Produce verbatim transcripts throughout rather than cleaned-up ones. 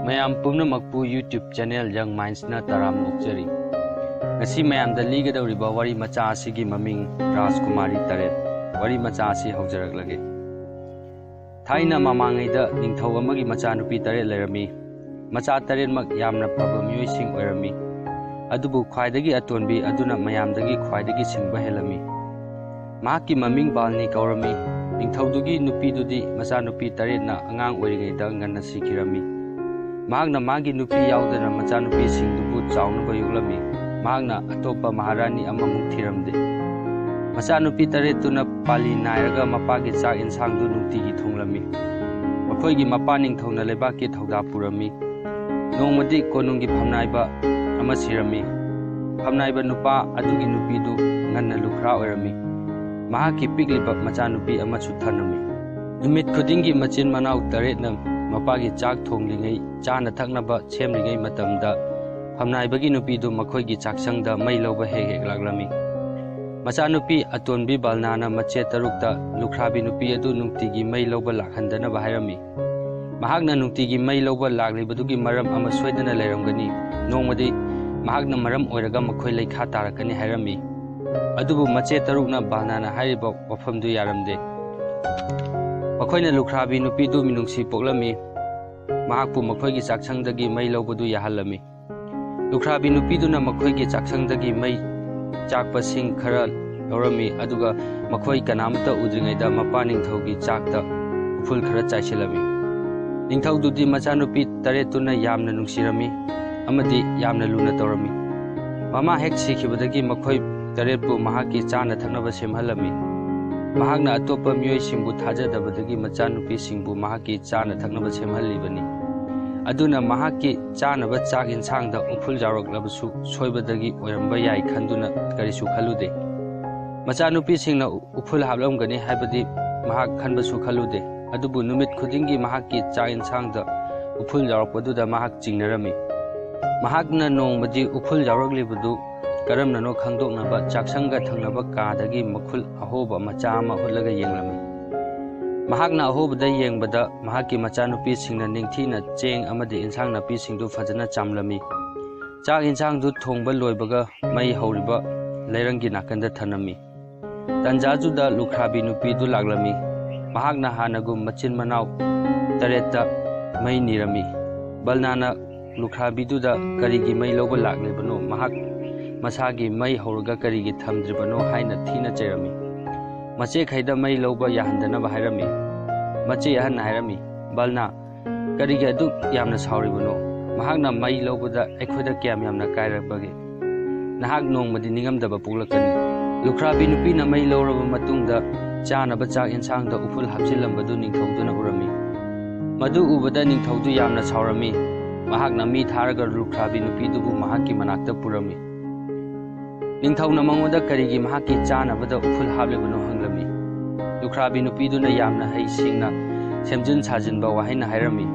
ꯃꯌꯥꯝ ꯄꯨꯝꯅꯃꯛꯄꯨ YouTube channel Young Mindsꯅ ꯇꯔꯥꯝꯅ ꯑꯣꯛꯆꯔꯤ꯫ ꯉꯁꯤ ꯃꯌꯥꯝꯗ ꯂꯤꯒꯗꯧꯔꯤꯕ ꯋꯥꯔꯤ ꯃꯆꯥ ꯑꯁꯤꯒꯤ ꯃꯃꯤꯡ ꯔꯥꯖꯀꯨꯃꯥꯔꯤ ꯇꯔꯦꯠ꯫ ꯋꯥꯔꯤ ꯃꯆꯥ ꯑꯁꯤ ꯍꯧꯖꯔꯛꯂꯒꯦ꯫ ꯊꯥꯏꯅ ꯃꯃꯥꯡꯉꯩꯗ ꯅꯤꯡꯊꯧ ꯑꯃꯒꯤ ꯃꯆꯥꯅꯨꯄꯤ ꯇꯔꯦꯠ ꯂꯩꯔꯝꯃꯤ꯫ ꯃꯆꯥ ꯇꯔꯦꯠꯃꯛ ꯌꯥꯝꯅ ꯐꯕ ꯃꯤꯑꯣꯏꯁꯤꯡ ꯑꯣꯏꯔꯝꯃꯤ꯫ ꯑꯗꯨꯕꯨ ꯈ꯭ꯋꯥꯏꯗꯒꯤ ꯑꯇꯣꯟꯕꯤ ꯑꯗꯨꯅ ꯃꯌꯥꯝꯗꯒꯤ ꯈ꯭ꯋꯥꯏꯗꯒꯤ ꯁꯤꯡꯕ ꯍꯦꯜꯂꯝꯃꯤ꯫ ꯃꯍꯥꯛꯀꯤ ꯃꯃꯤꯡ ꯕꯥꯜꯅꯤ ꯀꯧꯔꯝꯃꯤ꯫ ꯅꯤꯡꯊꯧꯗꯨꯒꯤ ꯅꯨꯄꯤꯗꯨꯗꯤ ꯃꯆꯥꯅꯨꯄꯤ ꯇꯔꯦꯠꯅ ꯑꯉꯥꯡ ꯑꯣꯏꯔꯤꯉꯩꯗ ꯉꯟꯅ ꯁꯤꯈꯤꯔꯝꯃꯤ꯫ ꯃꯍꯥꯛꯅ ꯃꯥꯒꯤ ꯅꯨꯄꯤ ꯌꯥꯎꯗꯅ ꯃꯆꯥꯅꯨꯄꯤꯁꯤꯡꯗꯨꯕꯨ ꯆꯥꯎꯅꯕ ꯌꯣꯛꯂꯝꯃꯤ꯫ ꯃꯍꯥꯛꯅ ꯑꯇꯣꯞꯄ ꯃꯍꯥꯔꯥꯅꯤ ꯑꯃꯃꯨꯛ ꯊꯤꯔꯝꯗꯦ꯫ ꯃꯆꯥꯅꯨꯄꯤ ꯇꯔꯦꯠꯇꯨꯅ ꯄꯥꯂꯤ ꯅꯥꯏꯔꯒ ꯃꯄꯥꯒꯤ ꯆꯥꯛ ꯏꯟꯁꯥꯡꯗꯨ ꯅꯨꯡꯇꯤꯒꯤ ꯊꯣꯡꯂꯝꯃꯤ꯫ ꯃꯈꯣꯏꯒꯤ ꯃꯄꯥ ꯅꯤꯡꯊꯧꯅ ꯂꯩꯕꯥꯛꯀꯤ ꯊꯧꯗꯥ ꯄꯨꯔꯝꯃꯤ꯫ ꯅꯣꯡꯃꯗꯤ ꯀꯣꯅꯨꯡꯒꯤ ꯐꯝꯅꯥꯏꯕ ꯑꯃ ꯁꯤꯔꯝꯃꯤ꯫ ꯐꯝꯅꯥꯏꯕ ꯅꯨꯄꯥ ꯑꯗꯨꯒꯤ ꯅꯨꯄꯤꯗꯨ ꯉꯟꯅ ꯂꯨꯈ꯭ꯔꯥ ꯑꯣꯏꯔꯝꯃꯤ꯫ ꯃꯍꯥꯛꯀꯤ ꯄꯤꯛꯂꯤꯕ ꯃꯆꯥꯅꯨꯄꯤ ꯑꯃꯁꯨ ꯊꯝꯂꯝꯃꯤ꯫ ꯅꯨꯃꯤꯠ ꯈꯨꯗꯤꯡꯒꯤ ꯃꯆꯤꯟ ꯃꯅꯥꯎ ꯇꯔꯦꯠꯅ ꯃꯄꯥꯒꯤ ꯆꯥꯛ ꯊꯣꯡꯂꯤꯉꯩ, ꯆꯥꯅ ꯊꯛꯅꯕ ꯁꯦꯝꯂꯤꯉꯩ ꯃꯇꯝꯗ ꯐꯝꯅꯥꯏꯕꯒꯤ ꯅꯨꯄꯤꯗꯨ ꯃꯈꯣꯏꯒꯤ ꯆꯥꯛꯁꯪꯗ ꯃꯩ ꯂꯧꯕ ꯍꯦꯛ ꯍꯦꯛ ꯂꯥꯛꯂꯝꯃꯤ꯫ ꯃꯆꯥꯅꯨꯄꯤ ꯑꯇꯣꯟꯕꯤ ꯕꯜꯅꯥꯅ ꯃꯆꯦ ꯇꯔꯨꯛꯇ ꯂꯨꯈ꯭ꯔꯥꯕꯤ ꯅꯨꯄꯤ ꯑꯗꯨ ꯅꯨꯡꯇꯤꯒꯤ ꯃꯩ ꯂꯧꯕ ꯂꯥꯛꯍꯟꯗꯅꯕ ꯍꯥꯏꯔꯝꯃꯤ꯫ ꯃꯍꯥꯛꯅ ꯅꯨꯡꯇꯤꯒꯤ ꯃꯩ ꯂꯧꯕ ꯂꯥꯛꯂꯤꯕꯗꯨꯒꯤ ꯃꯔꯝ ꯑꯃ ꯁꯣꯏꯗꯅ ꯂꯩꯔꯝꯒꯅꯤ꯫ ꯅꯣꯡꯃꯗꯤ ꯃꯍꯥꯛꯅ ꯃꯔꯝ ꯑꯣꯏꯔꯒ ꯃꯈꯣꯏ ꯂꯩꯈꯥ ꯇꯥꯔꯛꯀꯅꯤ ꯍꯥꯏꯔꯝꯃꯤ꯫ ꯑꯗꯨꯕꯨ ꯃꯆꯦ ꯇꯔꯨꯛꯅ ꯕꯜꯅꯥꯅ ꯍꯥꯏꯔꯤꯕ ꯋꯥꯐꯝꯗꯨ ꯌꯥꯔꯝꯗꯦ꯫ ꯃꯈꯣꯏꯅ ꯂꯨꯈ꯭ꯔꯥꯕꯤ ꯅꯨꯄꯤꯗꯨ ꯃꯤꯅꯨꯡꯁꯤ ꯄꯣꯛꯂꯝꯃꯤ꯫ ꯃꯍꯥꯛꯄꯨ ꯃꯈꯣꯏꯒꯤ ꯆꯥꯛꯁꯪꯗꯒꯤ ꯃꯩ ꯂꯧꯕꯗꯨ ꯌꯥꯍꯜꯂꯝꯃꯤ꯫ ꯂꯨꯈ꯭ꯔꯥꯕꯤ ꯅꯨꯄꯤꯗꯨꯅ ꯃꯈꯣꯏꯒꯤ ꯆꯥꯛꯁꯪꯗꯒꯤ ꯃꯩ ꯆꯥꯛꯄꯁꯤꯡ ꯈꯔ ꯂꯧꯔꯝꯃꯤ, ꯑꯗꯨꯒ ꯃꯈꯣꯏ ꯀꯅꯥꯃꯠꯇ ꯎꯗ꯭ꯔꯤꯉꯩꯗ ꯃꯄꯥ ꯅꯤꯡꯊꯧꯒꯤ ꯆꯥꯛꯇ ꯎꯐꯨꯜ ꯈꯔ ꯆꯥꯏꯁꯤꯜꯂꯝꯃꯤ꯫ ꯅꯤꯡꯊꯧꯗꯨꯗꯤ ꯃꯆꯥꯅꯨꯄꯤ ꯇꯔꯦꯠꯇꯨꯅ ꯌꯥꯝꯅ ꯅꯨꯡꯁꯤꯔꯝꯃꯤ ꯑꯃꯗꯤ ꯌꯥꯝꯅ ꯂꯨꯅ ꯇꯧꯔꯝꯃꯤ꯫ ꯃꯃꯥ ꯍꯦꯛ ꯁꯤꯈꯤꯕꯗꯒꯤ ꯃꯈꯣꯏ ꯇꯔꯦꯠꯄꯨ ꯃꯍꯥꯛꯀꯤ ꯆꯥꯅ ꯊꯛꯅꯕ ꯁꯦꯝꯍꯜꯂꯝꯃꯤ꯫ ꯃꯍꯥꯛꯅ ꯑꯇꯣꯞꯄ ꯃꯤꯑꯣꯏꯁꯤꯡꯕꯨ ꯊꯥꯖꯗꯕꯗꯒꯤ ꯃꯆꯥꯅꯨꯄꯤꯁꯤꯡꯕꯨ ꯃꯍꯥꯛꯀꯤ ꯆꯥꯅ ꯊꯛꯅꯕ ꯁꯦꯝꯍꯜꯂꯤꯕꯅꯤ꯫ ꯑꯗꯨꯅ ꯃꯍꯥꯛꯀꯤ ꯆꯥꯅꯕ ꯆꯥꯛ ꯏꯟꯁꯥꯡꯗ ꯎꯐꯨꯜ ꯌꯥꯎꯔꯛꯂꯕꯁꯨ ꯁꯣꯏꯕꯗꯒꯤ ꯑꯣꯏꯔꯝꯕ ꯌꯥꯏ ꯈꯟꯗꯨꯅ ꯀꯔꯤꯁꯨ ꯈꯜꯂꯨꯗꯦ꯫ ꯃꯆꯥꯅꯨꯄꯤꯁꯤꯡꯅ ꯎꯐꯨꯜ ꯍꯥꯞꯂꯝꯒꯅꯤ ꯍꯥꯏꯕꯗꯤ ꯃꯍꯥꯛ ꯈꯟꯕꯁꯨ ꯈꯜꯂꯨꯗꯦ꯫ ꯑꯗꯨꯕꯨ ꯅꯨꯃꯤꯠ ꯈꯨꯗꯤꯡꯒꯤ ꯃꯍꯥꯛꯀꯤ ꯆꯥꯛ ꯏꯟꯁꯥꯡꯗ ꯎꯐꯨꯜ ꯌꯥꯎꯔꯛꯄꯗꯨꯗ ꯃꯍꯥꯛ ꯆꯤꯡꯅꯔꯝꯃꯤ꯫ ꯃꯍꯥꯛꯅ ꯅꯣꯡꯃꯗꯤ ꯎꯐꯨꯜ ꯌꯥꯎꯔꯛꯂꯤꯕꯗꯨ ꯀꯔꯝꯅꯅꯣ ꯈꯪꯗꯣꯛꯅꯕ ꯆꯥꯛꯁꯪꯒ ꯊꯪꯅꯕ ꯀꯥꯗꯒꯤ ꯃꯈꯨꯜ ꯑꯍꯣꯕ ꯃꯆꯥ ꯑꯃ ꯍꯨꯠꯂꯒ ꯌꯦꯡꯂꯝꯃꯤ꯫ ꯃꯍꯥꯛꯅ ꯑꯍꯧꯕꯗ ꯌꯦꯡꯕꯗ ꯃꯍꯥꯛꯀꯤ ꯃꯆꯥꯅꯨꯄꯤꯁꯤꯡꯅ ꯅꯤꯡꯊꯤꯅ ꯆꯦꯡ ꯑꯃꯗꯤ ꯏꯟꯁꯥꯡ ꯅꯥꯄꯤꯁꯤꯡꯗꯨ ꯐꯖꯅ ꯆꯥꯝꯂꯝꯃꯤ꯫ ꯆꯥꯛ ꯏꯟꯁꯥꯡꯗꯨ ꯊꯣꯡꯕ ꯂꯣꯏꯕꯒ ꯃꯩ ꯍꯧꯔꯤꯕ ꯂꯩꯔꯪꯒꯤ ꯅꯥꯀꯟꯗ ꯊꯅꯝꯃꯤ꯫ ꯇꯟꯖꯥꯗꯨꯗ ꯂꯨꯈ꯭ꯔꯥꯕꯤ ꯅꯨꯄꯤꯗꯨ ꯂꯥꯛꯂꯝꯃꯤ꯫ ꯃꯍꯥꯛꯅ ꯍꯥꯟꯅꯒꯨꯝ ꯃꯆꯤꯟ ꯃꯅꯥꯎ ꯇꯔꯦꯠꯇ ꯃꯩ ꯅꯤꯔꯝꯃꯤ꯫ ꯕꯜꯅꯥꯅ ꯂꯨꯈ꯭ꯔꯥꯕꯤꯗꯨꯗ ꯀꯔꯤꯒꯤ ꯃꯩ ꯂꯧꯕ ꯂꯥꯛꯂꯤꯕꯅꯣ, ꯃꯍꯥꯛ ꯃꯁꯥꯒꯤ ꯃꯩ ꯍꯧꯔꯒ ꯀꯔꯤꯒꯤ ꯊꯝꯗ꯭ꯔꯤꯕꯅꯣ ꯍꯥꯏꯅ ꯊꯤꯅ ꯆꯩꯔꯝꯃꯤ꯫ ꯃꯆꯦꯈꯩꯗ ꯃꯩ ꯂꯧꯕ ꯌꯥꯍꯟꯗꯅꯕ ꯍꯥꯏꯔꯝꯃꯤ꯫ ꯃꯆꯦ ꯑꯍꯟꯅ ꯍꯥꯏꯔꯝꯃꯤ, "ꯕꯜꯅꯥ, ꯀꯔꯤꯒꯤ ꯑꯗꯨꯛ ꯌꯥꯝꯅ ꯁꯥꯎꯔꯤꯕꯅꯣ? ꯃꯍꯥꯛꯅ ꯃꯩ ꯂꯧꯕꯗ ꯑꯩꯈꯣꯏꯗ ꯀꯌꯥꯝ ꯌꯥꯝꯅ ꯀꯥꯏꯔꯛꯄꯒꯦ? ꯅꯍꯥꯛ ꯅꯣꯡꯃꯗꯤ ꯅꯤꯡꯉꯝꯗꯕ ꯄꯣꯛꯂꯛꯀꯅꯤ꯫" ꯂꯨꯈ꯭ꯔꯥꯕꯤ ꯅꯨꯄꯤꯅ ꯃꯩ ꯂꯧꯔꯕ ꯃꯇꯨꯡꯗ ꯆꯥꯅꯕ ꯆꯥꯛ ꯌꯦꯟꯁꯥꯡꯗ ꯎꯐꯨꯜ ꯍꯥꯞꯆꯤꯜꯂꯝꯕꯗꯨ ꯅꯤꯡꯊꯧꯗꯨꯅ ꯎꯔꯝꯃꯤ꯫ ꯃꯗꯨ ꯎꯕꯗ ꯅꯤꯡꯊꯧꯗꯨ ꯌꯥꯝꯅ ꯁꯥꯎꯔꯝꯃꯤ꯫ ꯃꯍꯥꯛꯅ ꯃꯤ ꯊꯥꯔꯒ ꯂꯨꯈ꯭ꯔꯥꯕꯤ ꯅꯨꯄꯤꯗꯨꯕꯨ ꯃꯍꯥꯛꯀꯤ ꯃꯅꯥꯛꯇ ꯄꯨꯔꯝꯃꯤ꯫ ꯅꯤꯡꯊꯧꯅ ꯃꯉꯣꯟꯗ ꯀꯔꯤꯒꯤ ꯃꯍꯥꯛꯀꯤ ꯆꯥꯅꯕꯗ ꯎꯐꯨꯜ ꯍꯥꯞꯂꯤꯕꯅꯣ ꯍꯪꯂꯝꯃꯤ꯫ ꯂꯨꯈ꯭ꯔꯥꯕꯤ ꯅꯨꯄꯤꯗꯨꯅ ꯌꯥꯝꯅ ꯍꯩꯁꯤꯡꯅ ꯁꯦꯝꯖꯤꯟ ꯁꯥꯖꯤꯟꯕ ꯋꯥꯍꯩꯅ ꯍꯥꯏꯔꯝꯃꯤ꯫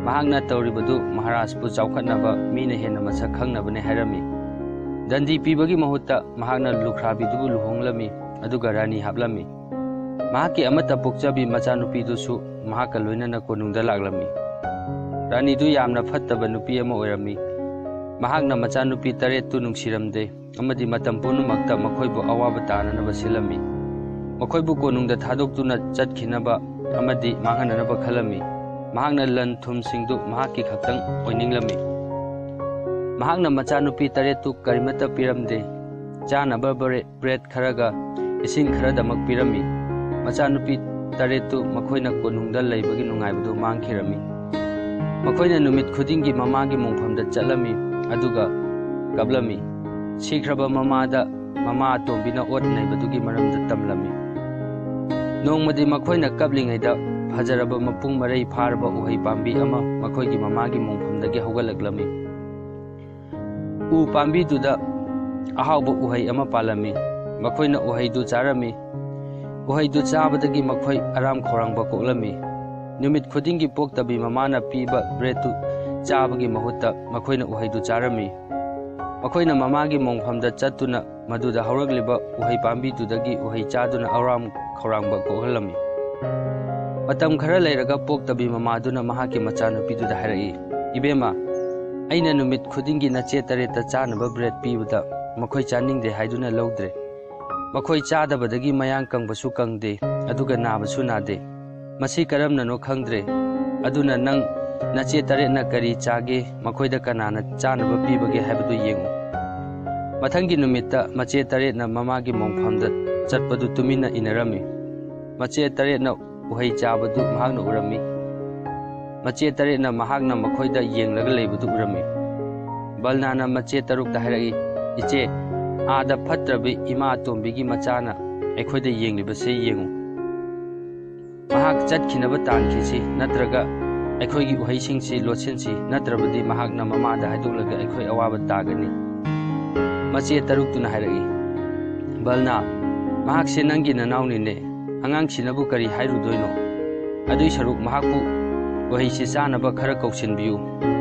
ꯃꯍꯥꯛꯅ ꯇꯧꯔꯤꯕꯗꯨ ꯃꯍꯥꯔꯥꯖꯄꯨ ꯆꯥꯎꯈꯠꯅꯕ, ꯃꯤꯅ ꯍꯦꯟꯅ ꯃꯁꯛ ꯈꯪꯅꯕꯅꯤ ꯍꯥꯏꯔꯝꯃꯤ꯫ ꯗꯟꯗꯤ ꯄꯤꯕꯒꯤ ꯃꯍꯨꯠꯇ ꯃꯍꯥꯛꯅ ꯂꯨꯈ꯭ꯔꯥꯕꯤꯗꯨꯕꯨ ꯂꯨꯍꯣꯡꯂꯝꯃꯤ, ꯑꯗꯨꯒ ꯔꯥꯅꯤ ꯍꯥꯞꯂꯝꯃꯤ꯫ ꯃꯍꯥꯛꯀꯤ ꯑꯃꯠꯇ ꯄꯣꯛꯆꯕꯤ ꯃꯆꯥꯅꯨꯄꯤꯗꯨꯁꯨ ꯃꯍꯥꯛꯀ ꯂꯣꯏꯅꯅ ꯀꯣꯅꯨꯡꯗ ꯂꯥꯛꯂꯝꯃꯤ꯫ ꯔꯥꯅꯤꯗꯨ ꯌꯥꯝꯅ ꯐꯠꯇꯕ ꯅꯨꯄꯤ ꯑꯃ ꯑꯣꯏꯔꯝꯃꯤ꯫ ꯃꯍꯥꯛꯅ ꯃꯆꯥꯅꯨꯄꯤ ꯇꯔꯦꯠꯇꯨ ꯅꯨꯡꯁꯤꯔꯝꯗꯦ ꯑꯃꯗꯤ ꯃꯇꯝ ꯄꯨꯝꯅꯃꯛꯇ ꯃꯈꯣꯏꯕꯨ ꯑꯋꯥꯕ ꯇꯥꯅꯅꯕ ꯁꯤꯜꯂꯝꯃꯤ꯫ ꯃꯈꯣꯏꯕꯨ ꯀꯣꯅꯨꯡꯗ ꯊꯥꯗꯣꯛꯇꯨꯅ ꯆꯠꯈꯤꯅꯕ ꯑꯃꯗꯤ ꯃꯥꯡꯍꯟꯅꯅꯕ ꯈꯜꯂꯝꯃꯤ꯫ ꯃꯍꯥꯛꯅ ꯂꯟ ꯊꯨꯝꯁꯤꯡꯗꯨ ꯃꯍꯥꯛꯀꯤ ꯈꯛꯇꯪ ꯑꯣꯏꯅꯤꯡꯂꯝꯃꯤ꯫ ꯃꯍꯥꯛꯅ ꯃꯆꯥꯅꯨꯄꯤ ꯇꯔꯦꯠꯇꯨ ꯀꯔꯤꯃꯠꯇ ꯄꯤꯔꯝꯗꯦ꯫ ꯆꯥꯅꯕ ꯕ꯭ꯔꯦ-, ꯕ꯭ꯔꯦꯗ ꯈꯔꯒ ꯏꯁꯤꯡ ꯈꯔꯗꯃꯛ ꯄꯤꯔꯝꯃꯤ꯫ ꯃꯆꯥꯅꯨꯄꯤ ꯇꯔꯦꯠꯇꯨ ꯃꯈꯣꯏꯅ ꯀꯣꯅꯨꯡꯗ ꯂꯩꯕꯒꯤ ꯅꯨꯡꯉꯥꯏꯕꯗꯨ ꯃꯥꯡꯈꯤꯔꯝꯃꯤ꯫ ꯃꯈꯣꯏꯅ ꯅꯨꯃꯤꯠ ꯈꯨꯗꯤꯡꯒꯤ ꯃꯃꯥꯒꯤ ꯃꯣꯡꯐꯝꯗ ꯆꯠꯂꯝꯃꯤ, ꯑꯗꯨꯒ ꯀꯞꯂꯝꯃꯤ꯫ ꯁꯤꯈ꯭ꯔꯕ ꯃꯃꯥꯗ ꯃꯃꯥ ꯑꯇꯣꯝꯕꯤꯅ ꯑꯣꯠ ꯅꯩꯕꯗꯨꯒꯤ ꯃꯔꯝꯗ ꯇꯝꯂꯝꯃꯤ꯫ ꯅꯣꯡꯃꯗꯤ ꯃꯈꯣꯏꯅ ꯀꯞꯂꯤꯉꯩꯗ ꯐꯖꯔꯕ ꯃꯄꯨꯡ ꯃꯔꯩ ꯐꯥꯔꯕ ꯎꯍꯩ ꯄꯥꯝꯕꯤ ꯑꯃ ꯃꯈꯣꯏꯒꯤ ꯃꯃꯥꯒꯤ ꯃꯣꯡꯐꯝꯗꯒꯤ ꯍꯧꯒꯠꯂꯛꯂꯝꯃꯤ꯫ ꯎ ꯄꯥꯝꯕꯤꯗꯨꯗ ꯑꯍꯥꯎꯕ ꯎꯍꯩ ꯑꯃ ꯄꯥꯜꯂꯝꯃꯤ꯫ ꯃꯈꯣꯏꯅ ꯎꯍꯩꯗꯨ ꯆꯥꯔꯝꯃꯤ꯫ ꯎꯍꯩꯗꯨ ꯆꯥꯕꯗꯒꯤ ꯃꯈꯣꯏ ꯑꯔꯥꯝ ꯈꯧꯔꯥꯡꯕ ꯀꯣꯛꯂꯝꯃꯤ꯫ ꯅꯨꯃꯤꯠ ꯈꯨꯗꯤꯡꯒꯤ ꯄꯣꯛꯇꯕꯤ ꯃꯃꯥꯅ ꯄꯤꯕ ꯕ꯭ꯔꯦꯗꯇꯨ ꯆꯥꯕꯒꯤ ꯃꯍꯨꯠꯇ ꯃꯈꯣꯏꯅ ꯎꯍꯩꯗꯨ ꯆꯥꯔꯝꯃꯤ꯫ ꯃꯈꯣꯏꯅ ꯃꯃꯥꯒꯤ ꯃꯣꯡꯐꯝꯗ ꯆꯠꯇꯨꯅ ꯃꯗꯨꯗ ꯍꯧꯔꯛꯂꯤꯕ ꯎꯍꯩ ꯄꯥꯝꯕꯤꯗꯨꯗꯒꯤ ꯎꯍꯩ ꯆꯥꯗꯨꯅ ꯑꯔꯥꯝ ꯈꯧꯔꯥꯡꯕ ꯀꯣꯛꯍꯜꯂꯝꯃꯤ꯫ ꯃꯇꯝ ꯈꯔ ꯂꯩꯔꯒ ꯄꯣꯛꯇꯕꯤ ꯃꯃꯥꯗꯨꯅ ꯃꯍꯥꯛꯀꯤ ꯃꯆꯥꯅꯨꯄꯤꯗꯨꯗ ꯍꯥꯏꯔꯛꯏ, "ꯏꯕꯦꯝꯃ, ꯑꯩꯅ ꯅꯨꯃꯤꯠ ꯈꯨꯗꯤꯡꯒꯤ ꯅꯆꯦ ꯇꯔꯦꯠꯇ ꯆꯥꯅꯕ ꯕ꯭ꯔꯦꯗ ꯄꯤꯕꯗ ꯃꯈꯣꯏ ꯆꯥꯅꯤꯡꯗꯦ ꯍꯥꯏꯗꯨꯅ ꯂꯧꯗ꯭ꯔꯦ꯫ ꯃꯈꯣꯏ ꯆꯥꯗꯕꯗꯒꯤ ꯃꯌꯥꯡ ꯀꯪꯕꯁꯨ ꯀꯪꯗꯦ, ꯑꯗꯨꯒ ꯅꯥꯕꯁꯨ ꯅꯥꯗꯦ꯫ ꯃꯁꯤ ꯀꯔꯝꯅꯅꯣ ꯈꯪꯗ꯭ꯔꯦ꯫ ꯑꯗꯨꯅ ꯅꯪ ꯅꯆꯦ ꯇꯔꯦꯠꯅ ꯀꯔꯤ ꯆꯥꯒꯦ, ꯃꯈꯣꯏꯗ ꯀꯅꯥꯅ ꯆꯥꯅꯕ ꯄꯤꯕꯒꯦ ꯍꯥꯏꯕꯗꯨ ꯌꯦꯡꯉꯨ꯫" ꯃꯊꯪꯒꯤ ꯅꯨꯃꯤꯠꯇ ꯃꯆꯦ ꯇꯔꯦꯠꯅ ꯃꯃꯥꯒꯤ ꯃꯣꯡꯐꯝꯗ ꯆꯠꯄꯗꯨ ꯇꯨꯃꯤꯟꯅ ꯏꯟꯅꯔꯝꯃꯤ꯫ ꯃꯆꯦ ꯇꯔꯦꯠꯅ ꯎꯍꯩ ꯆꯥꯕꯗꯨ ꯃꯍꯥꯛꯅ ꯎꯔꯝꯃꯤ꯫ ꯃꯆꯦ ꯇꯔꯦꯠꯅ ꯃꯍꯥꯛꯅ ꯃꯈꯣꯏꯗ ꯌꯦꯡꯂꯒ ꯂꯩꯕꯗꯨ ꯎꯔꯝꯃꯤ꯫ ꯕꯜꯅꯥꯅ ꯃꯆꯦ ꯇꯔꯨꯛꯇ ꯍꯥꯏꯔꯛꯏ, "ꯏꯆꯦ, ꯑꯥꯗ ꯐꯠꯇ꯭ꯔꯕꯤ ꯏꯃꯥ ꯑꯇꯣꯝꯕꯤꯒꯤ ꯃꯆꯥꯅ ꯑꯩꯈꯣꯏꯗ ꯌꯦꯡꯂꯤꯕꯁꯦ ꯌꯦꯡꯉꯨ꯫ ꯃꯍꯥꯛ ꯆꯠꯈꯤꯅꯕ ꯇꯥꯟꯈꯤꯁꯤ, ꯅꯠꯇ꯭ꯔꯒ ꯑꯩꯈꯣꯏꯒꯤ ꯎꯍꯩꯁꯤꯡꯁꯤ ꯂꯣꯠꯁꯤꯟꯁꯤ, ꯅꯠꯇ꯭ꯔꯕꯗꯤ ꯃꯍꯥꯛꯅ ꯃꯃꯥꯗ ꯍꯥꯏꯗꯣꯛꯂꯒ ꯑꯩꯈꯣꯏ ꯑꯋꯥꯕ ꯇꯥꯒꯅꯤ꯫" ꯃꯆꯦ ꯇꯔꯨꯛꯇꯨꯅ ꯍꯥꯏꯔꯛꯏ, "ꯕꯜꯅꯥ, ꯃꯍꯥꯛꯁꯦ ꯅꯪꯒꯤ ꯅꯅꯥꯎꯅꯤꯅꯦ꯫ ꯑꯉꯥꯡꯁꯤꯅꯕꯨ ꯀꯔꯤ ꯍꯥꯏꯔꯨꯗꯣꯏꯅꯣ? ꯑꯗꯨꯏ ꯁꯔꯨꯛ ꯃꯍꯥꯛꯄꯨ ꯎꯍꯩꯁꯤ ꯆꯥꯅꯕ ꯈꯔ ꯀꯧꯁꯤꯟꯕꯤꯌꯨ꯫"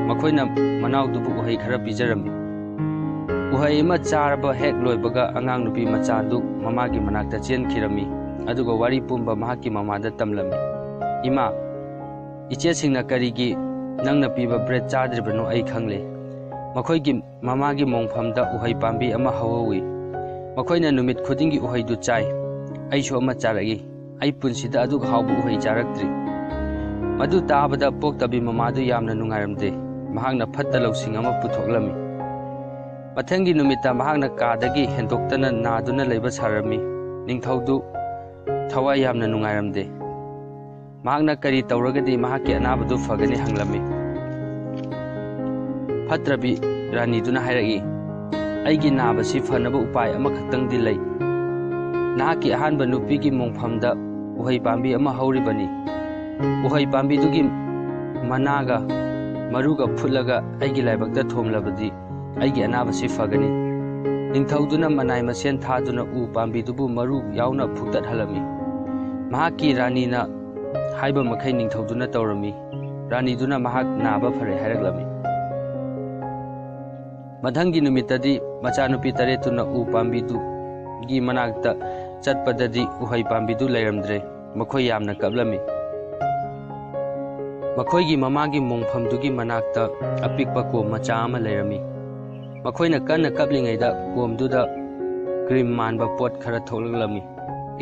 ꯃꯈꯣꯏꯅ ꯃꯅꯥꯎꯗꯨꯕꯨ ꯎꯍꯩ ꯈꯔ ꯄꯤꯖꯔꯝꯃꯤ꯫ ꯎꯍꯩ ꯑꯃ ꯆꯥꯔꯕ ꯍꯦꯛ ꯂꯣꯏꯕꯒ ꯑꯉꯥꯡ ꯅꯨꯄꯤ ꯃꯆꯥꯗꯨ ꯃꯃꯥꯒꯤ ꯃꯅꯥꯛꯇ ꯆꯦꯟꯈꯤꯔꯝꯃꯤ, ꯑꯗꯨꯒ ꯋꯥꯔꯤ ꯄꯨꯝꯕ ꯃꯍꯥꯛꯀꯤ ꯃꯃꯥꯗ ꯇꯝꯂꯝꯃꯤ꯫ "ꯏꯃꯥ, ꯏꯆꯦꯁꯤꯡꯅ ꯀꯔꯤꯒꯤ ꯅꯪꯅ ꯄꯤꯕ ꯕ꯭ꯔꯦꯗ ꯆꯥꯗ꯭ꯔꯤꯕꯅꯣ ꯑꯩ ꯈꯪꯂꯦ꯫ ꯃꯈꯣꯏꯒꯤ ꯃꯃꯥꯒꯤ ꯃꯣꯡꯐꯝꯗ ꯎꯍꯩ ꯄꯥꯝꯕꯤ ꯑꯃ ꯍꯧꯍꯧꯏ꯫ ꯃꯈꯣꯏꯅ ꯅꯨꯃꯤꯠ ꯈꯨꯗꯤꯡꯒꯤ ꯎꯍꯩꯗꯨ ꯆꯥꯏ꯫ ꯑꯩꯁꯨ ꯑꯃ ꯆꯥꯔꯛꯏ꯫ ꯑꯩ ꯄꯨꯟꯁꯤꯗ ꯑꯗꯨꯛ ꯍꯥꯎꯕ ꯎꯍꯩ ꯆꯥꯔꯛꯇ꯭ꯔꯤ꯫" ꯃꯗꯨ ꯇꯥꯕꯗ ꯄꯣꯛꯇꯕꯤ ꯃꯃꯥꯗꯨ ꯌꯥꯝꯅ ꯅꯨꯡꯉꯥꯏꯔꯝꯗꯦ꯫ ꯃꯍꯥꯛꯅ ꯐꯠꯇ ꯂꯧꯁꯤꯡ ꯑꯃ ꯄꯨꯊꯣꯛꯂꯝꯃꯤ꯫ ꯃꯊꯪꯒꯤ ꯅꯨꯃꯤꯠꯇ ꯃꯍꯥꯛꯅ ꯀꯥꯗꯒꯤ ꯍꯦꯟꯗꯣꯛꯇꯅ ꯅꯥꯗꯨꯅ ꯂꯩꯕ ꯁꯥꯔꯝꯃꯤ꯫ ꯅꯤꯡꯊꯧꯗꯨ ꯊꯋꯥꯏ ꯌꯥꯝꯅ ꯅꯨꯡꯉꯥꯏꯔꯝꯗꯦ꯫ ꯃꯍꯥꯛꯅ ꯀꯔꯤ ꯇꯧꯔꯒꯗꯤ ꯃꯍꯥꯛꯀꯤ ꯑꯅꯥꯕꯗꯨ ꯐꯒꯅꯤ ꯍꯪꯂꯝꯃꯤ꯫ ꯐꯠꯇ꯭ꯔꯕꯤ ꯔꯥꯅꯤꯗꯨꯅ ꯍꯥꯏꯔꯛꯏ, "ꯑꯩꯒꯤ ꯅꯥꯕꯁꯤ ꯐꯅꯕ ꯎꯄꯥꯏ ꯑꯃꯈꯛꯇꯪꯗꯤ ꯂꯩ꯫ ꯅꯍꯥꯛꯀꯤ ꯑꯍꯥꯟꯕ ꯅꯨꯄꯤꯒꯤ ꯃꯣꯡꯐꯝꯗ ꯎꯍꯩ ꯄꯥꯝꯕꯤ ꯑꯃ ꯍꯧꯔꯤꯕꯅꯤ꯫ ꯎꯍꯩ ꯄꯥꯝꯕꯤꯗꯨꯒꯤ ꯃꯅꯥꯒ ꯃꯔꯨꯒ ꯐꯨꯠꯂꯒ ꯑꯩꯒꯤ ꯂꯥꯏꯕꯛꯇ ꯊꯣꯝꯂꯕꯗꯤ ꯑꯩꯒꯤ ꯑꯅꯥꯕꯁꯤ ꯐꯒꯅꯤ꯫" ꯅꯤꯡꯊꯧꯗꯨꯅ ꯃꯅꯥꯏ ꯃꯁꯦꯟ ꯊꯥꯗꯨꯅ ꯎ ꯄꯥꯝꯕꯤꯗꯨꯕꯨ ꯃꯔꯨ ꯌꯥꯎꯅ ꯐꯨꯛꯇꯠꯍꯜꯂꯝꯃꯤ꯫ ꯃꯍꯥꯛꯀꯤ ꯔꯥꯅꯤꯅ ꯍꯥꯏꯕ ꯃꯈꯩ ꯅꯤꯡꯊꯧꯗꯨꯅ ꯇꯧꯔꯝꯃꯤ꯫ ꯔꯥꯅꯤꯗꯨꯅ ꯃꯍꯥꯛ ꯅꯥꯕ ꯐꯔꯦ ꯍꯥꯏꯔꯛꯂꯝꯃꯤ꯫ ꯃꯊꯪꯒꯤ ꯅꯨꯃꯤꯠꯇꯗꯤ ꯃꯆꯥꯅꯨꯄꯤ ꯇꯔꯦꯠꯇꯨꯅ ꯎ ꯄꯥꯝꯕꯤꯗꯨꯒꯤ ꯃꯅꯥꯛꯇ ꯆꯠꯄꯗꯗꯤ ꯎꯍꯩ ꯄꯥꯝꯕꯤꯗꯨ ꯂꯩꯔꯝꯗ꯭ꯔꯦ꯫ ꯃꯈꯣꯏ ꯌꯥꯝꯅ ꯀꯞꯂꯝꯃꯤ꯫ ꯃꯈꯣꯏꯒꯤ ꯃꯃꯥꯒꯤ ꯃꯣꯡꯐꯝꯗꯨꯒꯤ ꯃꯅꯥꯛꯇ ꯑꯄꯤꯛꯄ ꯀꯣꯝ ꯃꯆꯥ ꯑꯃ ꯂꯩꯔꯝꯃꯤ꯫ ꯃꯈꯣꯏꯅ ꯀꯟꯅ ꯀꯞꯂꯤꯉꯩꯗ ꯀꯣꯝꯗꯨꯗ ꯀ꯭ꯔꯤꯝ ꯃꯥꯟꯕ ꯄꯣꯠ ꯈꯔ ꯊꯣꯛꯂꯛꯂꯝꯃꯤ꯫